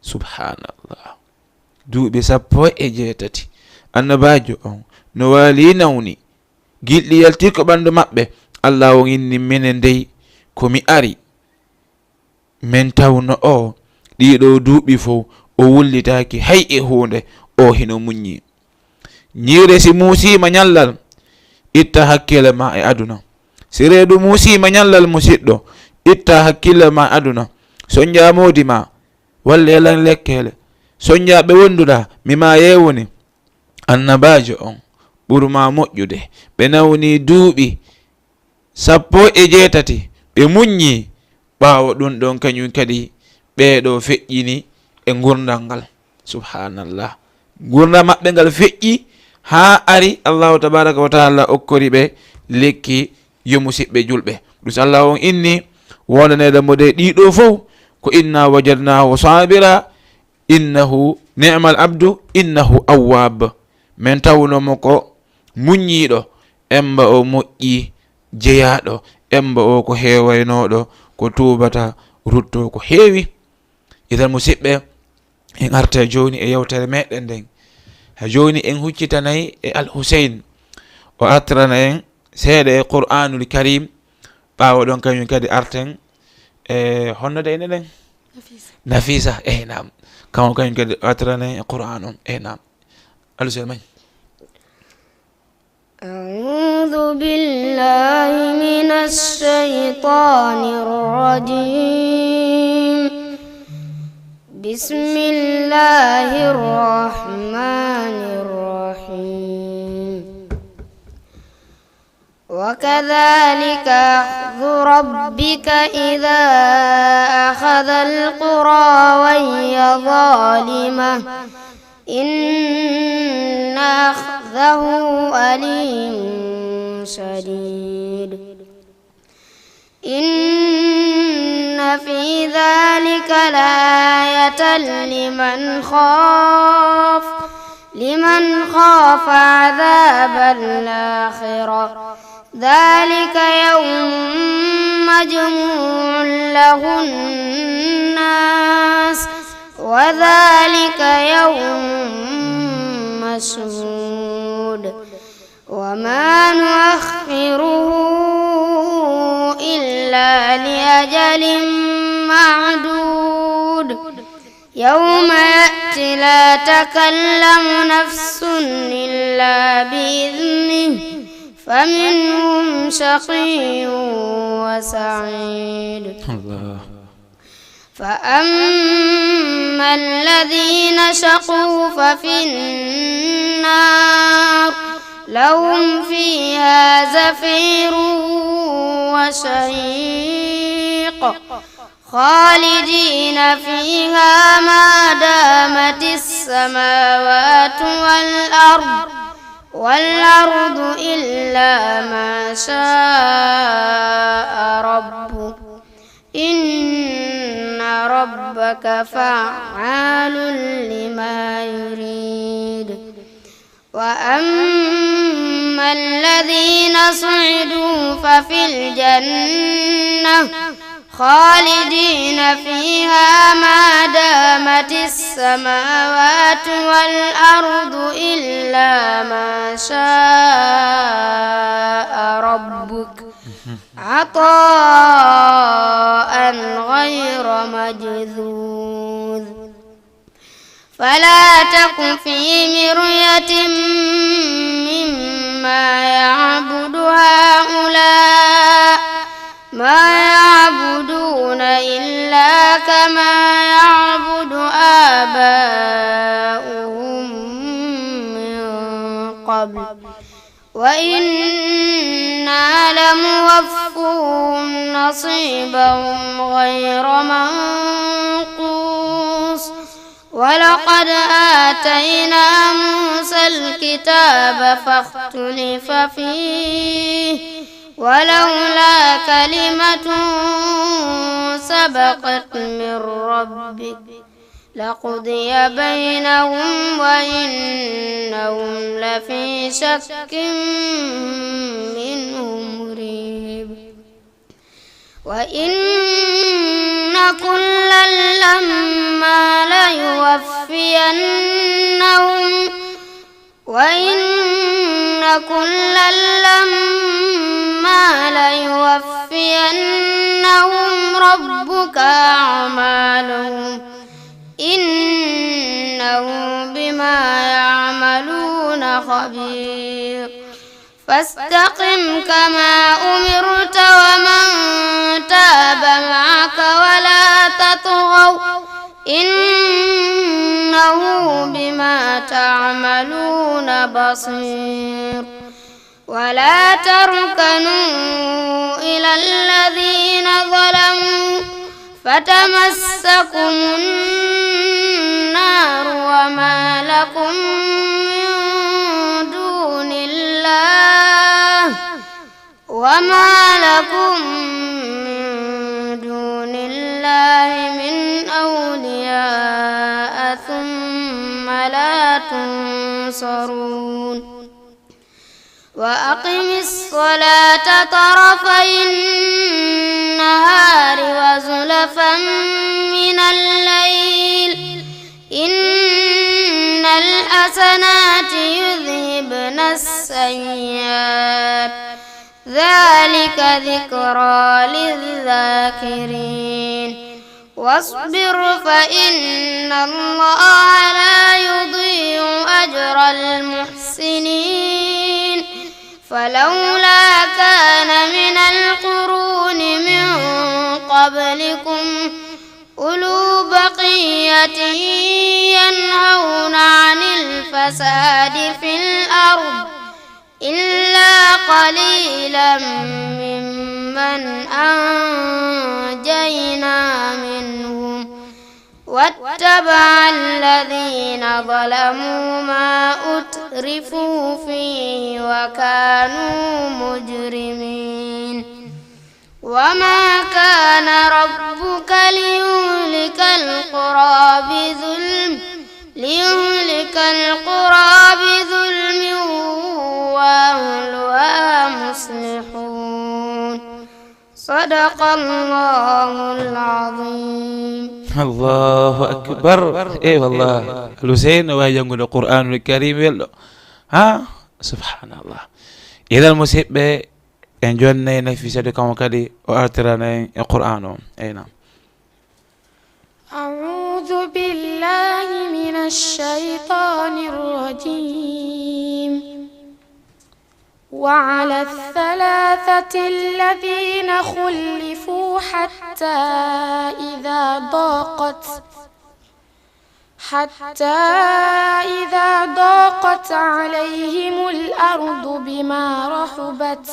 Subhanallah. Duuɓi sappo e jeetati, annabaajo on no waali nawni, gilɗi yalti ko ɓanndu maɓɓe. Allah on inni, "Minen dey, ko mi ari, men tawno o, ɗiɗo duuɓi fow, o wullitaaki hay e huunde, o hino muññi." Ñiire si muusiima ñallal, itta hakkille ma e aduna. Si reedu muusiima ñallal, musiɗɗo, itta hakkille ma e aduna. Soñjaa moodi ma, wallee lan lekkeele. Soñjaa ɓe wonduɗaa, mi maayee woni annabaajo on ɓuru maa moƴƴude. Ɓe nawni duuɓi sappo e jeetati, ɓe muññi. Ɓaawo ɗun ɗon, kañun kadi ɓee ɗoo feƴƴini e ngurndan ngal. Subhaanallah. Ngurndan maɓɓe ngal feƴƴi haa ari Allahu tabaaraka wa taala okkori ɓe lekki. Yo musiɓɓe julɓe, ɗun si Allah on inni wondaneede mo de ɗii ɗoo fow, ko inna wajadnaahu saabira, innahu ni'mal abdu, innahu awwaab. Men tawno mo ko muññiiɗo, emba o moƴƴi jeyaaɗo, emba o ko heewaynooɗo, ko tuubata, ruttoo ko heewi. Idan, musiɓɓe, en arta jooni e yewtere meɗen nden. Ha jooni en huccitanay e Al Huseyn. O artirana en seeɗa e Qur'aanul Kariim. Ɓaawo ɗon, kañun kadi arten e honno de enen ɗen? Nafisa. Nafisa, eh, naam. Kanko kañun kadi o artirana en e Qur'aan on. Eh, naam. Al Huseyn, mañ. أعوذ بالله من الشيطان الرجيم. بسم الله الرحمن الرحيم. وكذلك أخذ ربك إذا أخذ القرى وهي ظالمة إن أخذه أليم شديد. إن في ذلك لآية لمن خاف، لمن خاف عذاب الآخرة. ذلك يوم مجموع له الناس، وذلك يوم مشهود. وما نؤخره إلا لأجل معدود. يوم يأتي لا تكلم نفس إلا بإذنه فمنهم شقي وسعيد. الله. فأما الذين شقوا ففي النار لهم فيها زفير وشهيق خالدين فيها ما دامت السماوات والأرض، والأرض إلا ما شاء ربك، إن ربك فعال لما يريد. وأما الذين سعدوا ففي الجنة خالدين فيها ما دامت السماوات والأرض إلا ما شاء ربك عطاء غير مجذوذ. فلا تك في مرية مما يعبد هؤلاء، ما يعبدون إلا كما يعبد آباؤهم من قبل، وإنا لموفوهم نصيبهم غير منقوص. ولقد آتينا موسى الكتاب فاختلف فيه، ولولا كلمة سبقت من ربك لقضي بينهم وإنهم لفي شك منه مريب. وإن كلا لما ليوفينهم، وإن كلا لما ليوفينهم ربك أعمالهم، إنه بما يعملون خبير. فاستقم كما أمرت ومن تاب معك ولا تطغوا إنه بما تعملون بصير. ولا تركنوا إلى الذين ظلموا فتمسكم النار وما لكم من دون الله وما لكم من دون الله من أولياء ثم لا تنصرون. وأقم الصلاة طرفي النهار وزلفا من الليل إن الحسنات يذهبن السيئات ذلك ذكرى للذاكرين. واصبر فإن الله لا يضيع أجر المحسنين. فلولا كان من القرون من قبلكم أولو بقية ينهون عن الفساد في الأرض إلا قليلا ممن أنجينا منهم واتبع الذين ظلموا ما أترفوا فيه وكانوا مجرمين. وما كان ربك ليهلك القرى بظلم ليهلك القرى بظلم وأهلها مصلحون. صدق الله العظيم. Allahu akbar. Ey wallah, Al Huseyn no waawi janngude Qur'aanul Kariim welɗo. Ha? Subhanallah. Idan, musidɓe, en jonnay Nafisatu kam kadi, o artirana en e Qur'aan o. Ey, naam. أعوذ بالله من الشيطان الرجيم. وعلى الثلاثة الذين خلفوا حتى إذا ضاقت حتى إذا ضاقت عليهم الأرض بما رحبت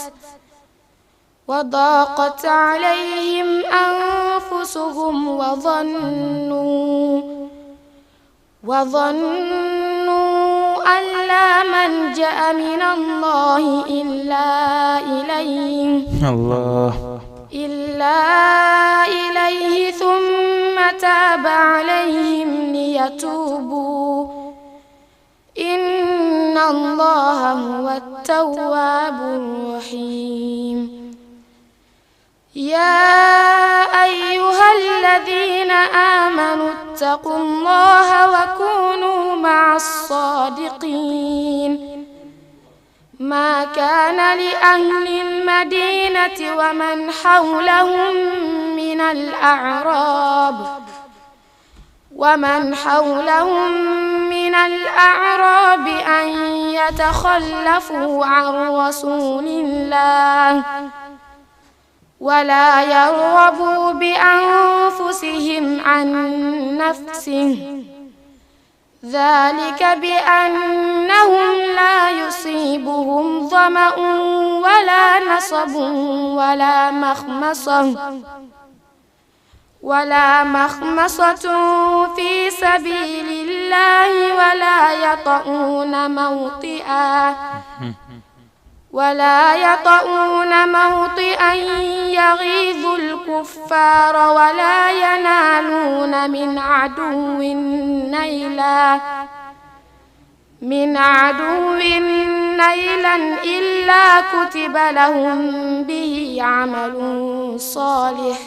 وضاقت عليهم أنفسهم وظنوا وظنوا أن لا ملجأ من الله إلا إليه Allah. إلا إليه ثم تاب عليهم ليتوبوا إن الله هو التواب الرحيم. يا أيها الذين آمنوا اتقوا الله وكونوا مع الصادقين. ما كان لأهل المدينة ومن حولهم من الأعراب ومن حولهم من الأعراب أن يتخلفوا عن رسول الله ولا يرغبوا بأنفسهم عن نفسه ذلك بأنهم لا يصيبهم ظمأ ولا نصب ولا مخمصة ولا مخمصة في سبيل الله ولا يطئون موطئا ولا يطئون موطئا يغيظ الكفار ولا ينالون من عدو نيلا من عدو نيلا إلا كتب لهم به عمل صالح.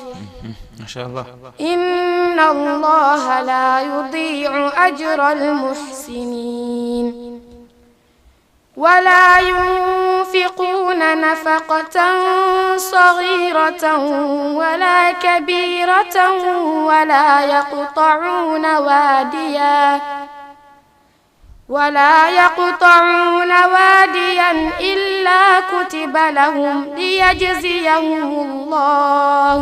Masha Allah. إن الله لا يضيع أجر المحسنين. ولا ينفقون نفقة صغيرة ولا كبيرة ولا يقطعون واديا ولا يقطعون واديا إلا كتب لهم ليجزيهم الله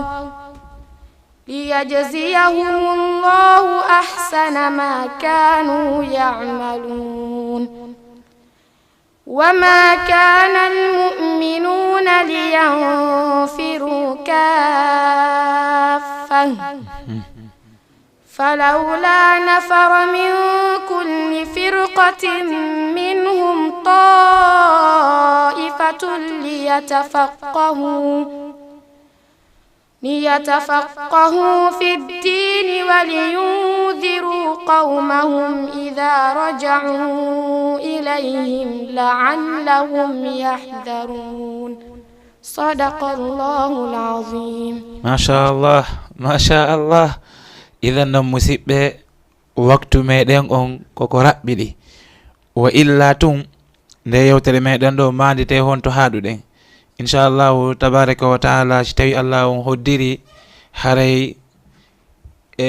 ليجزيهم الله أحسن ما كانوا يعملون. وما كان المؤمنون لينفروا كافة، فلولا نفر من كل فرقة منهم طائفة ليتفقهوا، ليتفقهوا في الدين ولينذروا قومهم إذا رجعوا إليهم لعلهم يحذرون. صدق الله العظيم. Machallah, machallah. Idan non, musiɓɓe, waktu meɗen on koko raɓɓiɗi. Wa illa tun, nde yewtere meɗen ɗo mandite honto haɗuɗen. Inchallahu tabaraka wa taala, si tawi Allah on hoddiri, haray e,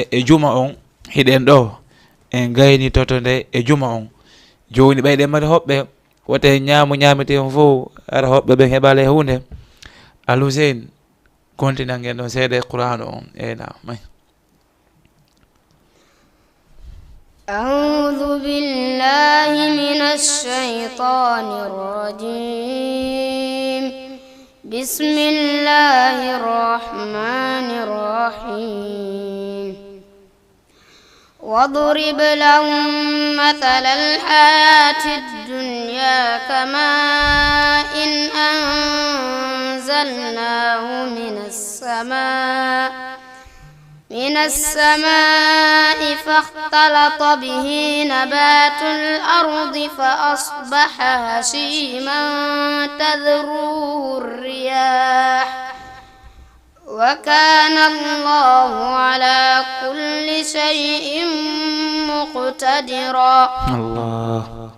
e juma on hiɗen ɗo, en gaynitoto nde e juma on. Joni ɓayɗen mari hoɓɓe, wote ñaamu ñaamete on fof, ara hoɓɓe ɓen heɓale hunde. Al Hussein, continue ngen ɗon seeɗa e Qur'aanu on. Eyna, may. أعوذ بالله من الشيطان الرجيم. بسم الله الرحمن الرحيم. واضرب لهم مثل الحياة الدنيا كماء أنزلناه من السماء من السماء فاختلط به نبات الأرض فأصبح هشيما تذروه الرياح وكان الله على كل شيء مقتدرا. الله.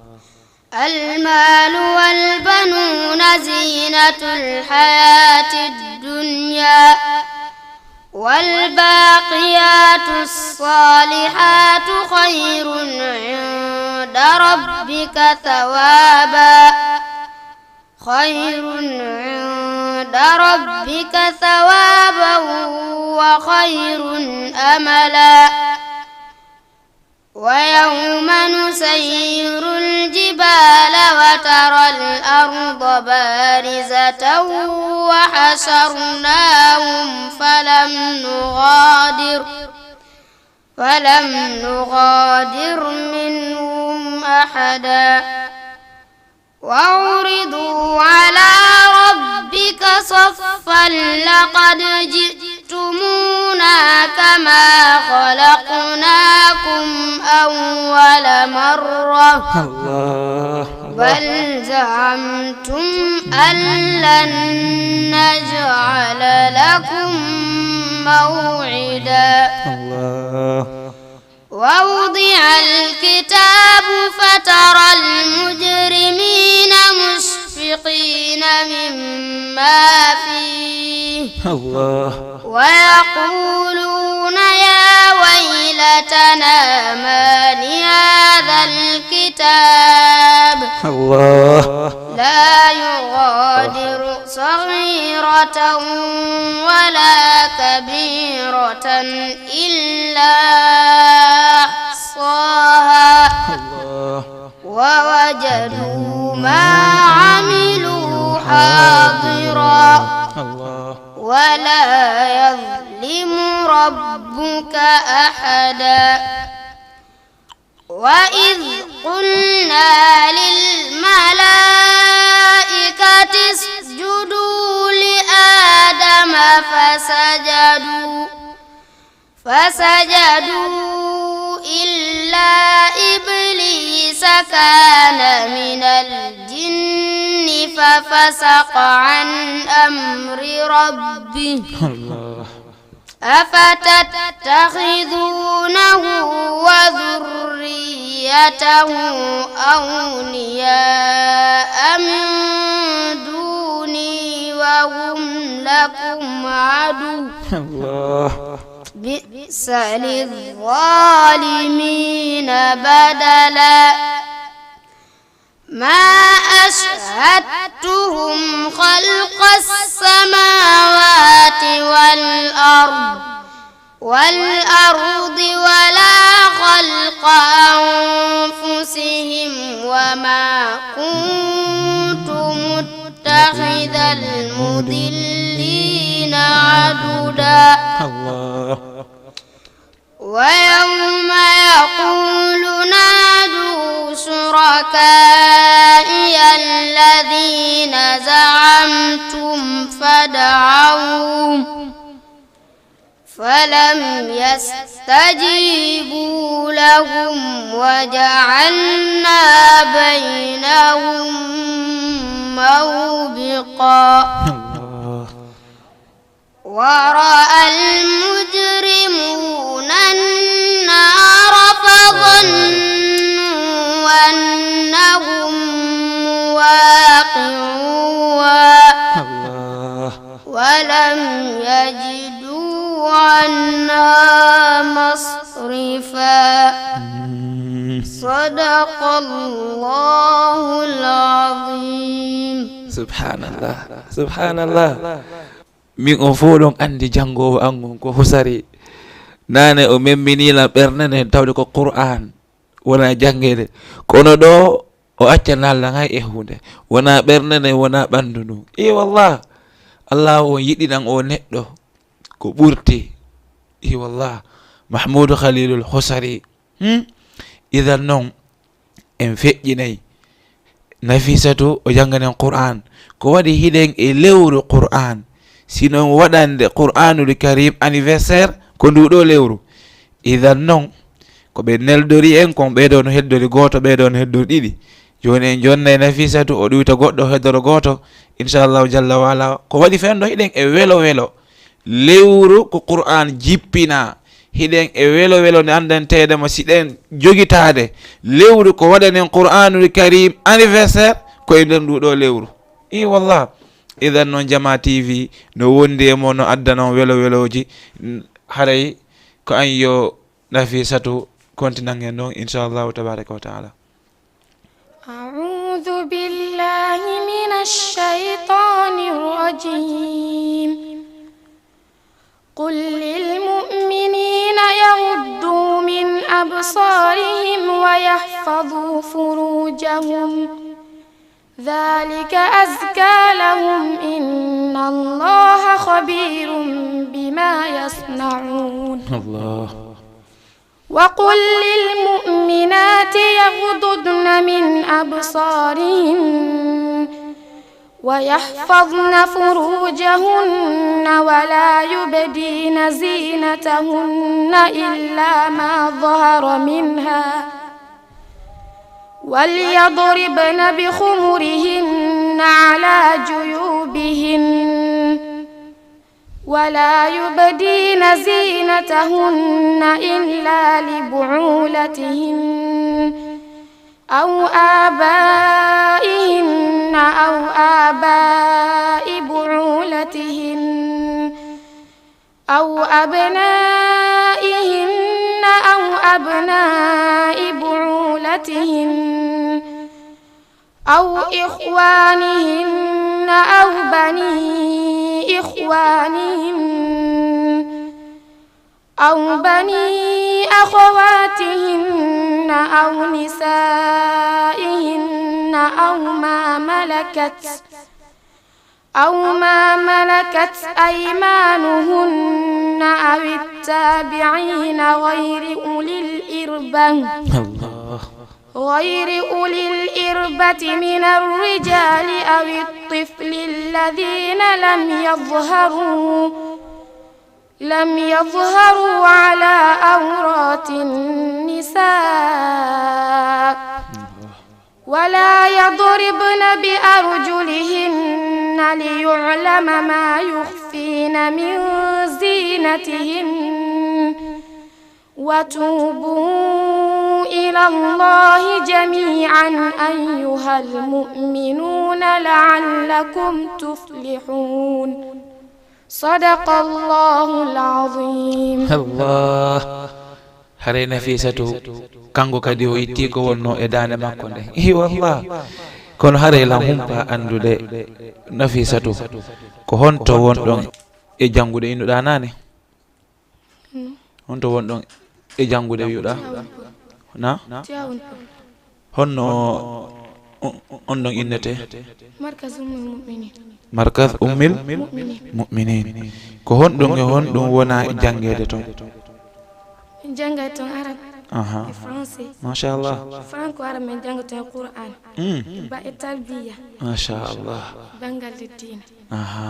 المال والبنون زينة الحياة الدنيا والباقيات الصالحات خير عند ربك ثوابا خير عند ربك ثوابا وخير أملا. ويوم نسير الجبال وترى الأرض بارزة وحشرناهم فلم نغادر فلم نغادر منهم أحدا وعرضوا على ربك صفا لقد جئتمونا كما خلقناكم أول مرة الله. بل زعمتم أن لن نجعل لكم موعدا الله. ووضع الكتاب فترى المجرمين مشفقين مما فيه الله. ويقولون يا ويلتنا ما لهذا الكتاب الله. لا يغادر صغيرة ولا كبيرة إلا أحصاها الله. ووجدوا ما عملوا حاضرا الله. ولا يظلم ربك أحدا وإذ قلنا للملائكة اسجدوا لآدم فسجدوا فسجدوا إلا إبليس كان من الجن ففسق عن أمر ربه الله. أفتتخذونه وذريته أولياء من دوني وهم لكم عدو الله. بئس للظالمين بدلا ما أشهدتهم خلق السماوات والأرض والأرض ولا خلق أنفسهم وما كنت متخذ المضلين عضدا. الله. ويوم يقول نادوا شركائي الذين زعمتم فدعوهم فلم يستجيبوا لهم وجعلنا بينهم موبقا. الله. ورأى المجرمون النار فظنوا أنهم مواقعوها الله. ولم يجدوا عنها مصرفا. صدق الله العظيم. Subhanallah. Subhanallah. Min on fof ɗon anndi janngoowo an on ko Husari. Naane o memminii lan ɓernde nden tawde ko Qur'aan, wonaa janngeede. Kono ɗoo o accanaa lan hay e huunde. Wonaa ɓernde nden, wonaa ɓanndu ndun. Ii wallah, Allaahu on yiɗinan oo neɗɗo ko ɓurti. Ii wallah, Mahmuudu Khalilul Husari. Hmm? Idan non, en feƴƴinay. Nafisatu o jannganen Qur'aan. Ko waɗi hiɗen e lewru Qur'aan? Sinon waɗande Qur'aanul Kariim anniversaire ko nduu ɗoo lewru. Idan non, ko ɓe neldori en kon, ɓee ɗoo no heddori gooto, ɓee ɗoo no heddori ɗiɗi. Jooni en jonnay Nafisatu, o ɗuyta goɗɗo, o heddoro gooto. Inchallahu jalla wa ala. Ko waɗi fenndo hiɗen e welo welo. Lewru ko Qur'aan jippinaa. Hiɗen e welo welo nde anndanteede mo si ɗen jogitaade. Lewru ko waɗanen Qur'aanul Kariim anniversaire ko e nder nduu ɗoo lewru. Ii wallah. Idan non Jamaa T V no wondi e mon, no addana on welo welooji. N-, haray ko an yo Nafisatu kontinan en ɗon, inchallahu tabaraka wa taala. أعوذ بالله من الشيطان الرجيم. قل للمؤمنين يغضوا من أبصارهم ويحفظوا فروجهم ذلك أزكى لهم إن الله خبير بما يصنعون. الله. وقل للمؤمنات يغضضن من أبصارهن ويحفظن فروجهن ولا يبدين زينتهن إلا ما ظهر منها وليضربن بخمرهن على جيوبهن ولا يبدين زينتهن إلا لبعولتهن أو آبائهن أو آباء بعولتهن أو أبنائهن أو أبناء بعولتهن أو إخوانهن أو بني إخوانهن أو بني أخواتهن أو نسائهن أو ما ملكت أو ما ملكت أيمانهن أو التابعين غير أولي الإربة الله. غير أولي الإربة من الرجال أو الطفل الذين لم يظهروا لم يظهروا على عورات النساء ولا يضربن بأرجلهن ليعلم ما يخفين من زينتهن وتوبوا إلى الله جميعا أيها المؤمنون لعلكم تفلحون. صدق الله العظيم. Allah. Haray Nafisatu, kanko kadi o itti ko wonnoo e daande makko nden. Ii wallah. Kono haray lan humpaa anndude, Nafisatu, ko honto wonɗon e janngude innuɗaa naane? Honto wonɗon e janngude wi'uɗaa? Tiwaawan Pël. Na? Tiwaawan Pël. Honno on, on ɗon innetee? Markaz Ummul Mu'minin. Markaz Ummil Mu'minin. Mu'minin. Ko honɗum e honɗum wona e janngeede ton? Min janngay ton Arab. Aha. E Français. Machallah. Franco Arab min jannga ton e Qur'an. Mm. Ba e talbiya. Machallah. Banngal diina. Aha.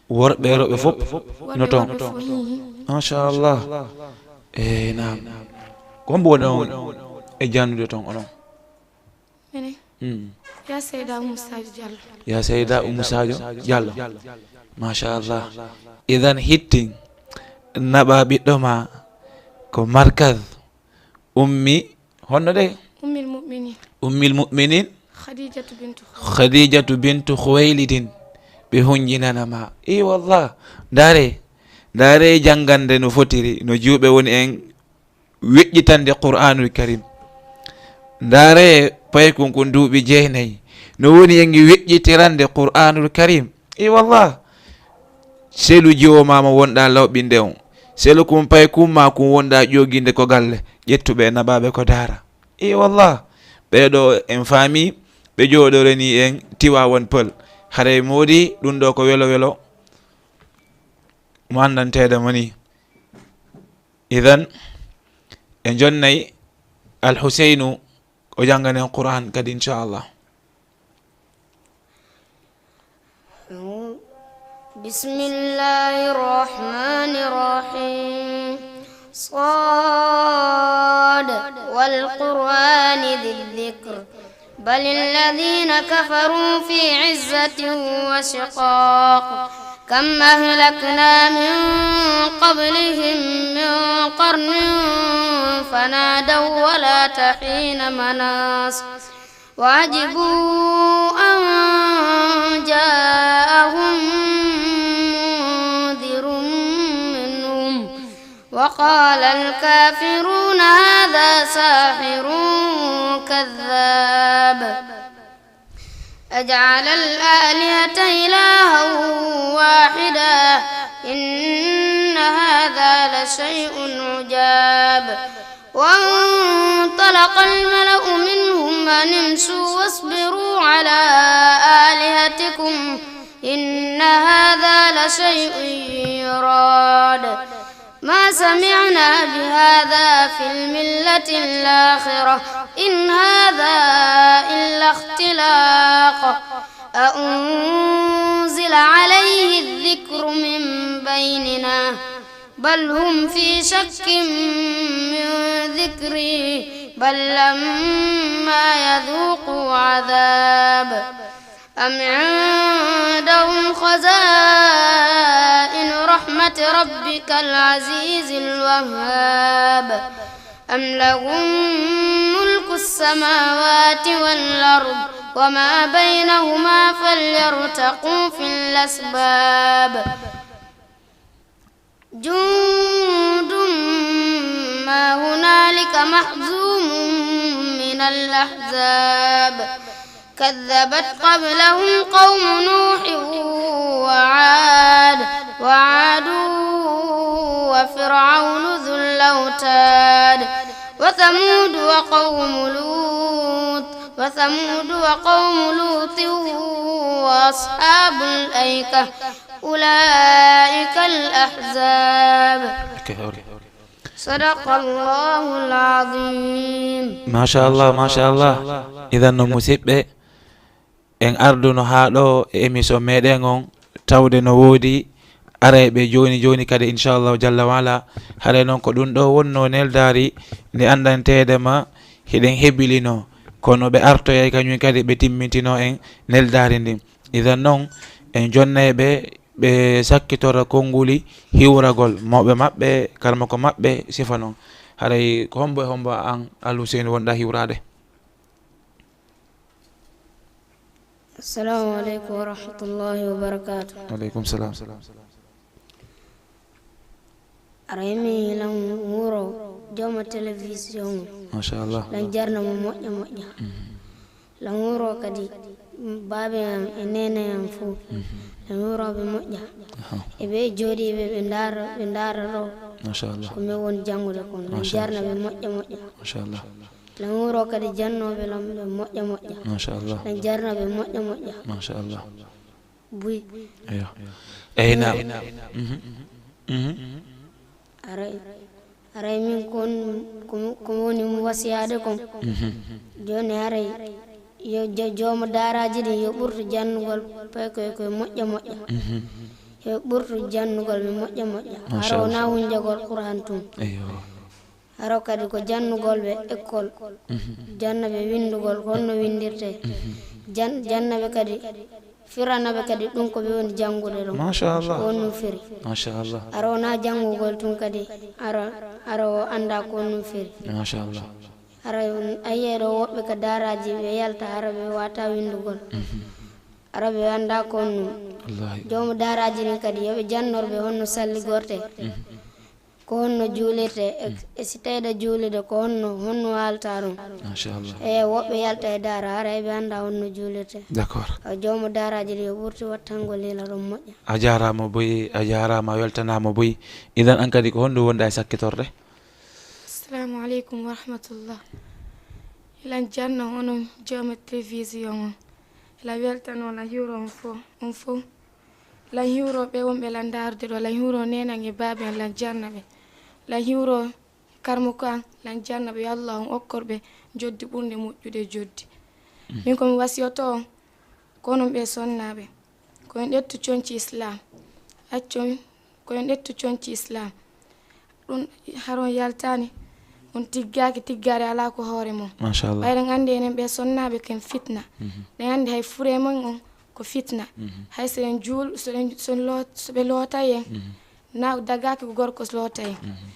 Worɓe e rewɓe fof no ton? Worɓe e rewɓe fof, hi, hi. Machallah. Eh, naam. Ko hombo woni on e jannude ton onon? Mene? Mm. Ya Seyda Oumou Sadio Diallo. Ya Seyda Oumou Sadio Diallo. Machallah. Idan hittin naɓa ɓiɗɗo ma ko markaz ummi, honno de? Ummil Mu'minin. Ummil Mu'minin. Khadijatu bintu Khuwaylid. Khadijatu bintu Khuwaylidin. Ɓe hunjinana ma. I wallah. Ndaare, ndaare janngande no fotiri, no juuɓe woni en weƴƴitande Qur'anul Karim. Ndaare paykun kun duuɓi jeenayi, no woni en weƴƴitirande Qur'anul Karim. I wallah. Selu jiwo ma mo wonɗa lawɓinde on. Selu kun paykun ma kun wonɗa ƴooginde ko galle. Ƴettuɓe e naɓaɓe ko daara. I wallah. Ɓeɗo en faami, ɓe jooɗorani en Tiwaawan Pël. Haray moodi ɗum ɗo ko welo welo mo anndanteede mo ni. Idan, en jonnay Al Huseynu, o jannganen Qur'an kadi, inchallah. بسم الله الرحمن الرحيم. صاد. والقرآن ذي الذكر. بل الذين كفروا في عزة وشقاق. كم أهلكنا من قبلهم من قرن فنادوا ولا تحين مناص. وعجبوا أن جاءهم منذر منهم وقال الكافرون هذا ساحر كذاب. أجعل الآلهة إلها واحدا إن هذا لشيء عجاب. وانطلق الملأ منهم أن امشوا واصبروا على آلهتكم إن هذا لشيء يراد. ما سمعنا بهذا في الملة الآخرة إن هذا إلا اختلاق. أأنزل عليه الذكر من بيننا بل هم في شك من ذكري بل لما يذوقوا عذاب. أم عندهم خزائن رحمة ربك العزيز الوهاب أم لهم ملك السماوات والأرض وما بينهما فليرتقوا في الأسباب. جند ما هنالك مهزوم من الأحزاب. كذبت قبلهم قوم نوح وعاد وعاد وفرعون ذو الأوتاد وثمود وقوم لوط وثمود وقوم لوط وأصحاب الأيكة أولئك الأحزاب. صدق الله العظيم. Machallah, machallah. Idan no musiɓɓe, en arduno haa ɗo e émission meɗen on, tawde no woodi arayɓe jooni jooni kadi, inchallahu jalla wa ala. Haray noon ko ɗum ɗo wonno neldaari ndi anndanteede ma hiɗen hebilino, kono ɓe artoyay kañum kadi ɓe timmintino en neldaari ndin. Idan noon, en jonnay ɓe, ɓe sakkitora konnguli hiwragol mawɓe maɓɓe, karmako maɓɓe sifa noon. Haray ko hombo e hombo an Al Huseynu wonɗa hiwraade? Assalamu aleykum wa rahmatullahi wa barakatuh. Aleykum salam. Aray mi lan wuro jooma télévision. Machallah. Lan jarna mo moƴƴa moƴƴa. Mhm. Lan wuro kadi baabe am e nene am fo. Mhm. Lan wuro ɓe moƴƴa. Aha. E ɓe jooɗiiɓe ɓe ndaara, ɓe ndaara ɗo. Machallah. Ko min woni janngude kon. Lan jarna ɓe moƴƴa moƴƴa. Machallah. Lan wuro kadi jannooɓe lan ɓe moƴƴa moƴƴa. Machallah. Lan jarna ɓe moƴƴa moƴƴa. Machallah. Buy. Eyo. Eyi na. Mhm. Mhm. Aray, aray min kon ko, ko woni mo wasiyaade kon. Mhm. Jooni aray yo jo- joomo daaraaji ɗin yo ɓurtu jannugol paykoy koye moƴƴa moƴƴa. Mhm. Yo ɓurtu jannugol ɓe moƴƴa moƴƴa. Hara wona hunjagol Qur'an tun. Eyo. Haro kadi ko jannugol ɓe école. Mhm. Janna ɓe winndugol ko honno winndirtee. Mhm. Jan- janna ɓe kadi firana ɓe kadi ɗum ko ɓe woni janngude ɗon. Machallah. Ko honno firi. Machallah. Hara wona janngugol tun kadi hara hara o annda ko honno firi. Machallah. Hara on ayiye ɗo woɓɓe ka daaraaji ɓe yalta hara ɓe wata winndugol. Mhm. Hara ɓe annda ko honno. Wallahi. Joomu daaraaji ɗin kadi yo ɓe jannor ɓe honno salligortee. Mhm. Ko honno juulirtee e, e si tawii ɗa juulude ko honno honno haalta ɗum. Machallah. E woɓɓe yalta e daara hara eɓe annda honno juulirtee. D'accord. O joomo daaraaji ɗi o ɓurti wattangol hila ɗum moƴƴa. A jaaraama boy, a jaaraama, a weltanaama boy. Idan an kadi ko honɗum wonɗa e sakkitorde? Assalamu aleykum wa rahmatullah. Hilan janno onon joomo télévision on. Hilan weltano lan hiwro on fof, on fof. Lan hiwro ɓe wonɓe lan ndaarude ɗo, lan hiwro neenan e baaba en, lan jarna ɓe. Lan hiwro karmoko an, lan jarna ɓe, yo Allah on okkor ɓe joddi ɓurnde moƴƴude joddi. Min ko mi wasiyoto on, ko onon ɓe sonnaaɓe. Ko en ƴettu conci Islam. Accon, ko en ƴettu conci Islam. Ɗum haron yaltaani, on tiggaaki, tiggaare alaa ko hoore mon. Machallah. Ɓayri en anndi enen ɓe sonnaaɓe ken fitna. Mhm. Ɗen anndi hay fure mon on ko fitna. Mhm. Hay so en juul-, so en, so en loot-, so ɓe lootay en, mhm, na dagaaki ko gorko lootay en. Mhm.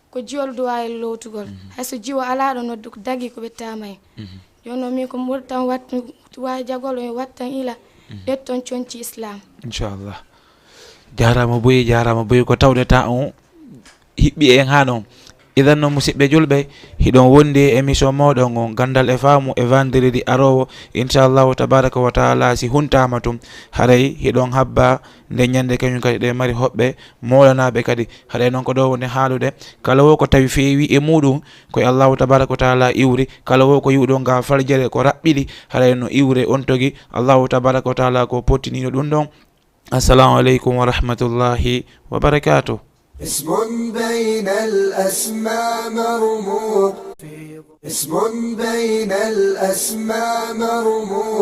Ko jiwol duwa e lootugol. Mhm. Hay so jiwo alaa ɗo noddu, ko dagi ko ɓe taama en. Mhm. Jooni noon min ko mbuur tan wattu, waajagol en wattan ila, mhm, ƴetton conci Islam. Inchallah. Jaaraama boyi, jaaraama boyi. Ko tawde temps on hiɓɓi en haa noon. Idan noon, musidɓe julɓe, hiɗon wondi e émission mooɗon on, Ganndal e Faamu, e vendredi aroowo, inchallahu tabaraka wa taala, si huntaama tun. Haray hiɗon habba nde ñannde kañum kadi ɗe mari hoɓɓe moolanaaɓe kadi. Haray noon ko ɗo woni haalude, kala wo ko tawi feewi e muuɗum, ko e Allahu tabaraka wa taala iwri. Kala wo ko yi'uɗon nga faljere ko raɓɓiɗi, haray no iwre on togi. Allahu tabaraka wa taala ko pottiniiɗo ɗum ɗon. Assalamu aleykum wa rahmatullahi wa barakatuh. اسم بين الأسماء مرموق. اسم بين الأسماء مرموق.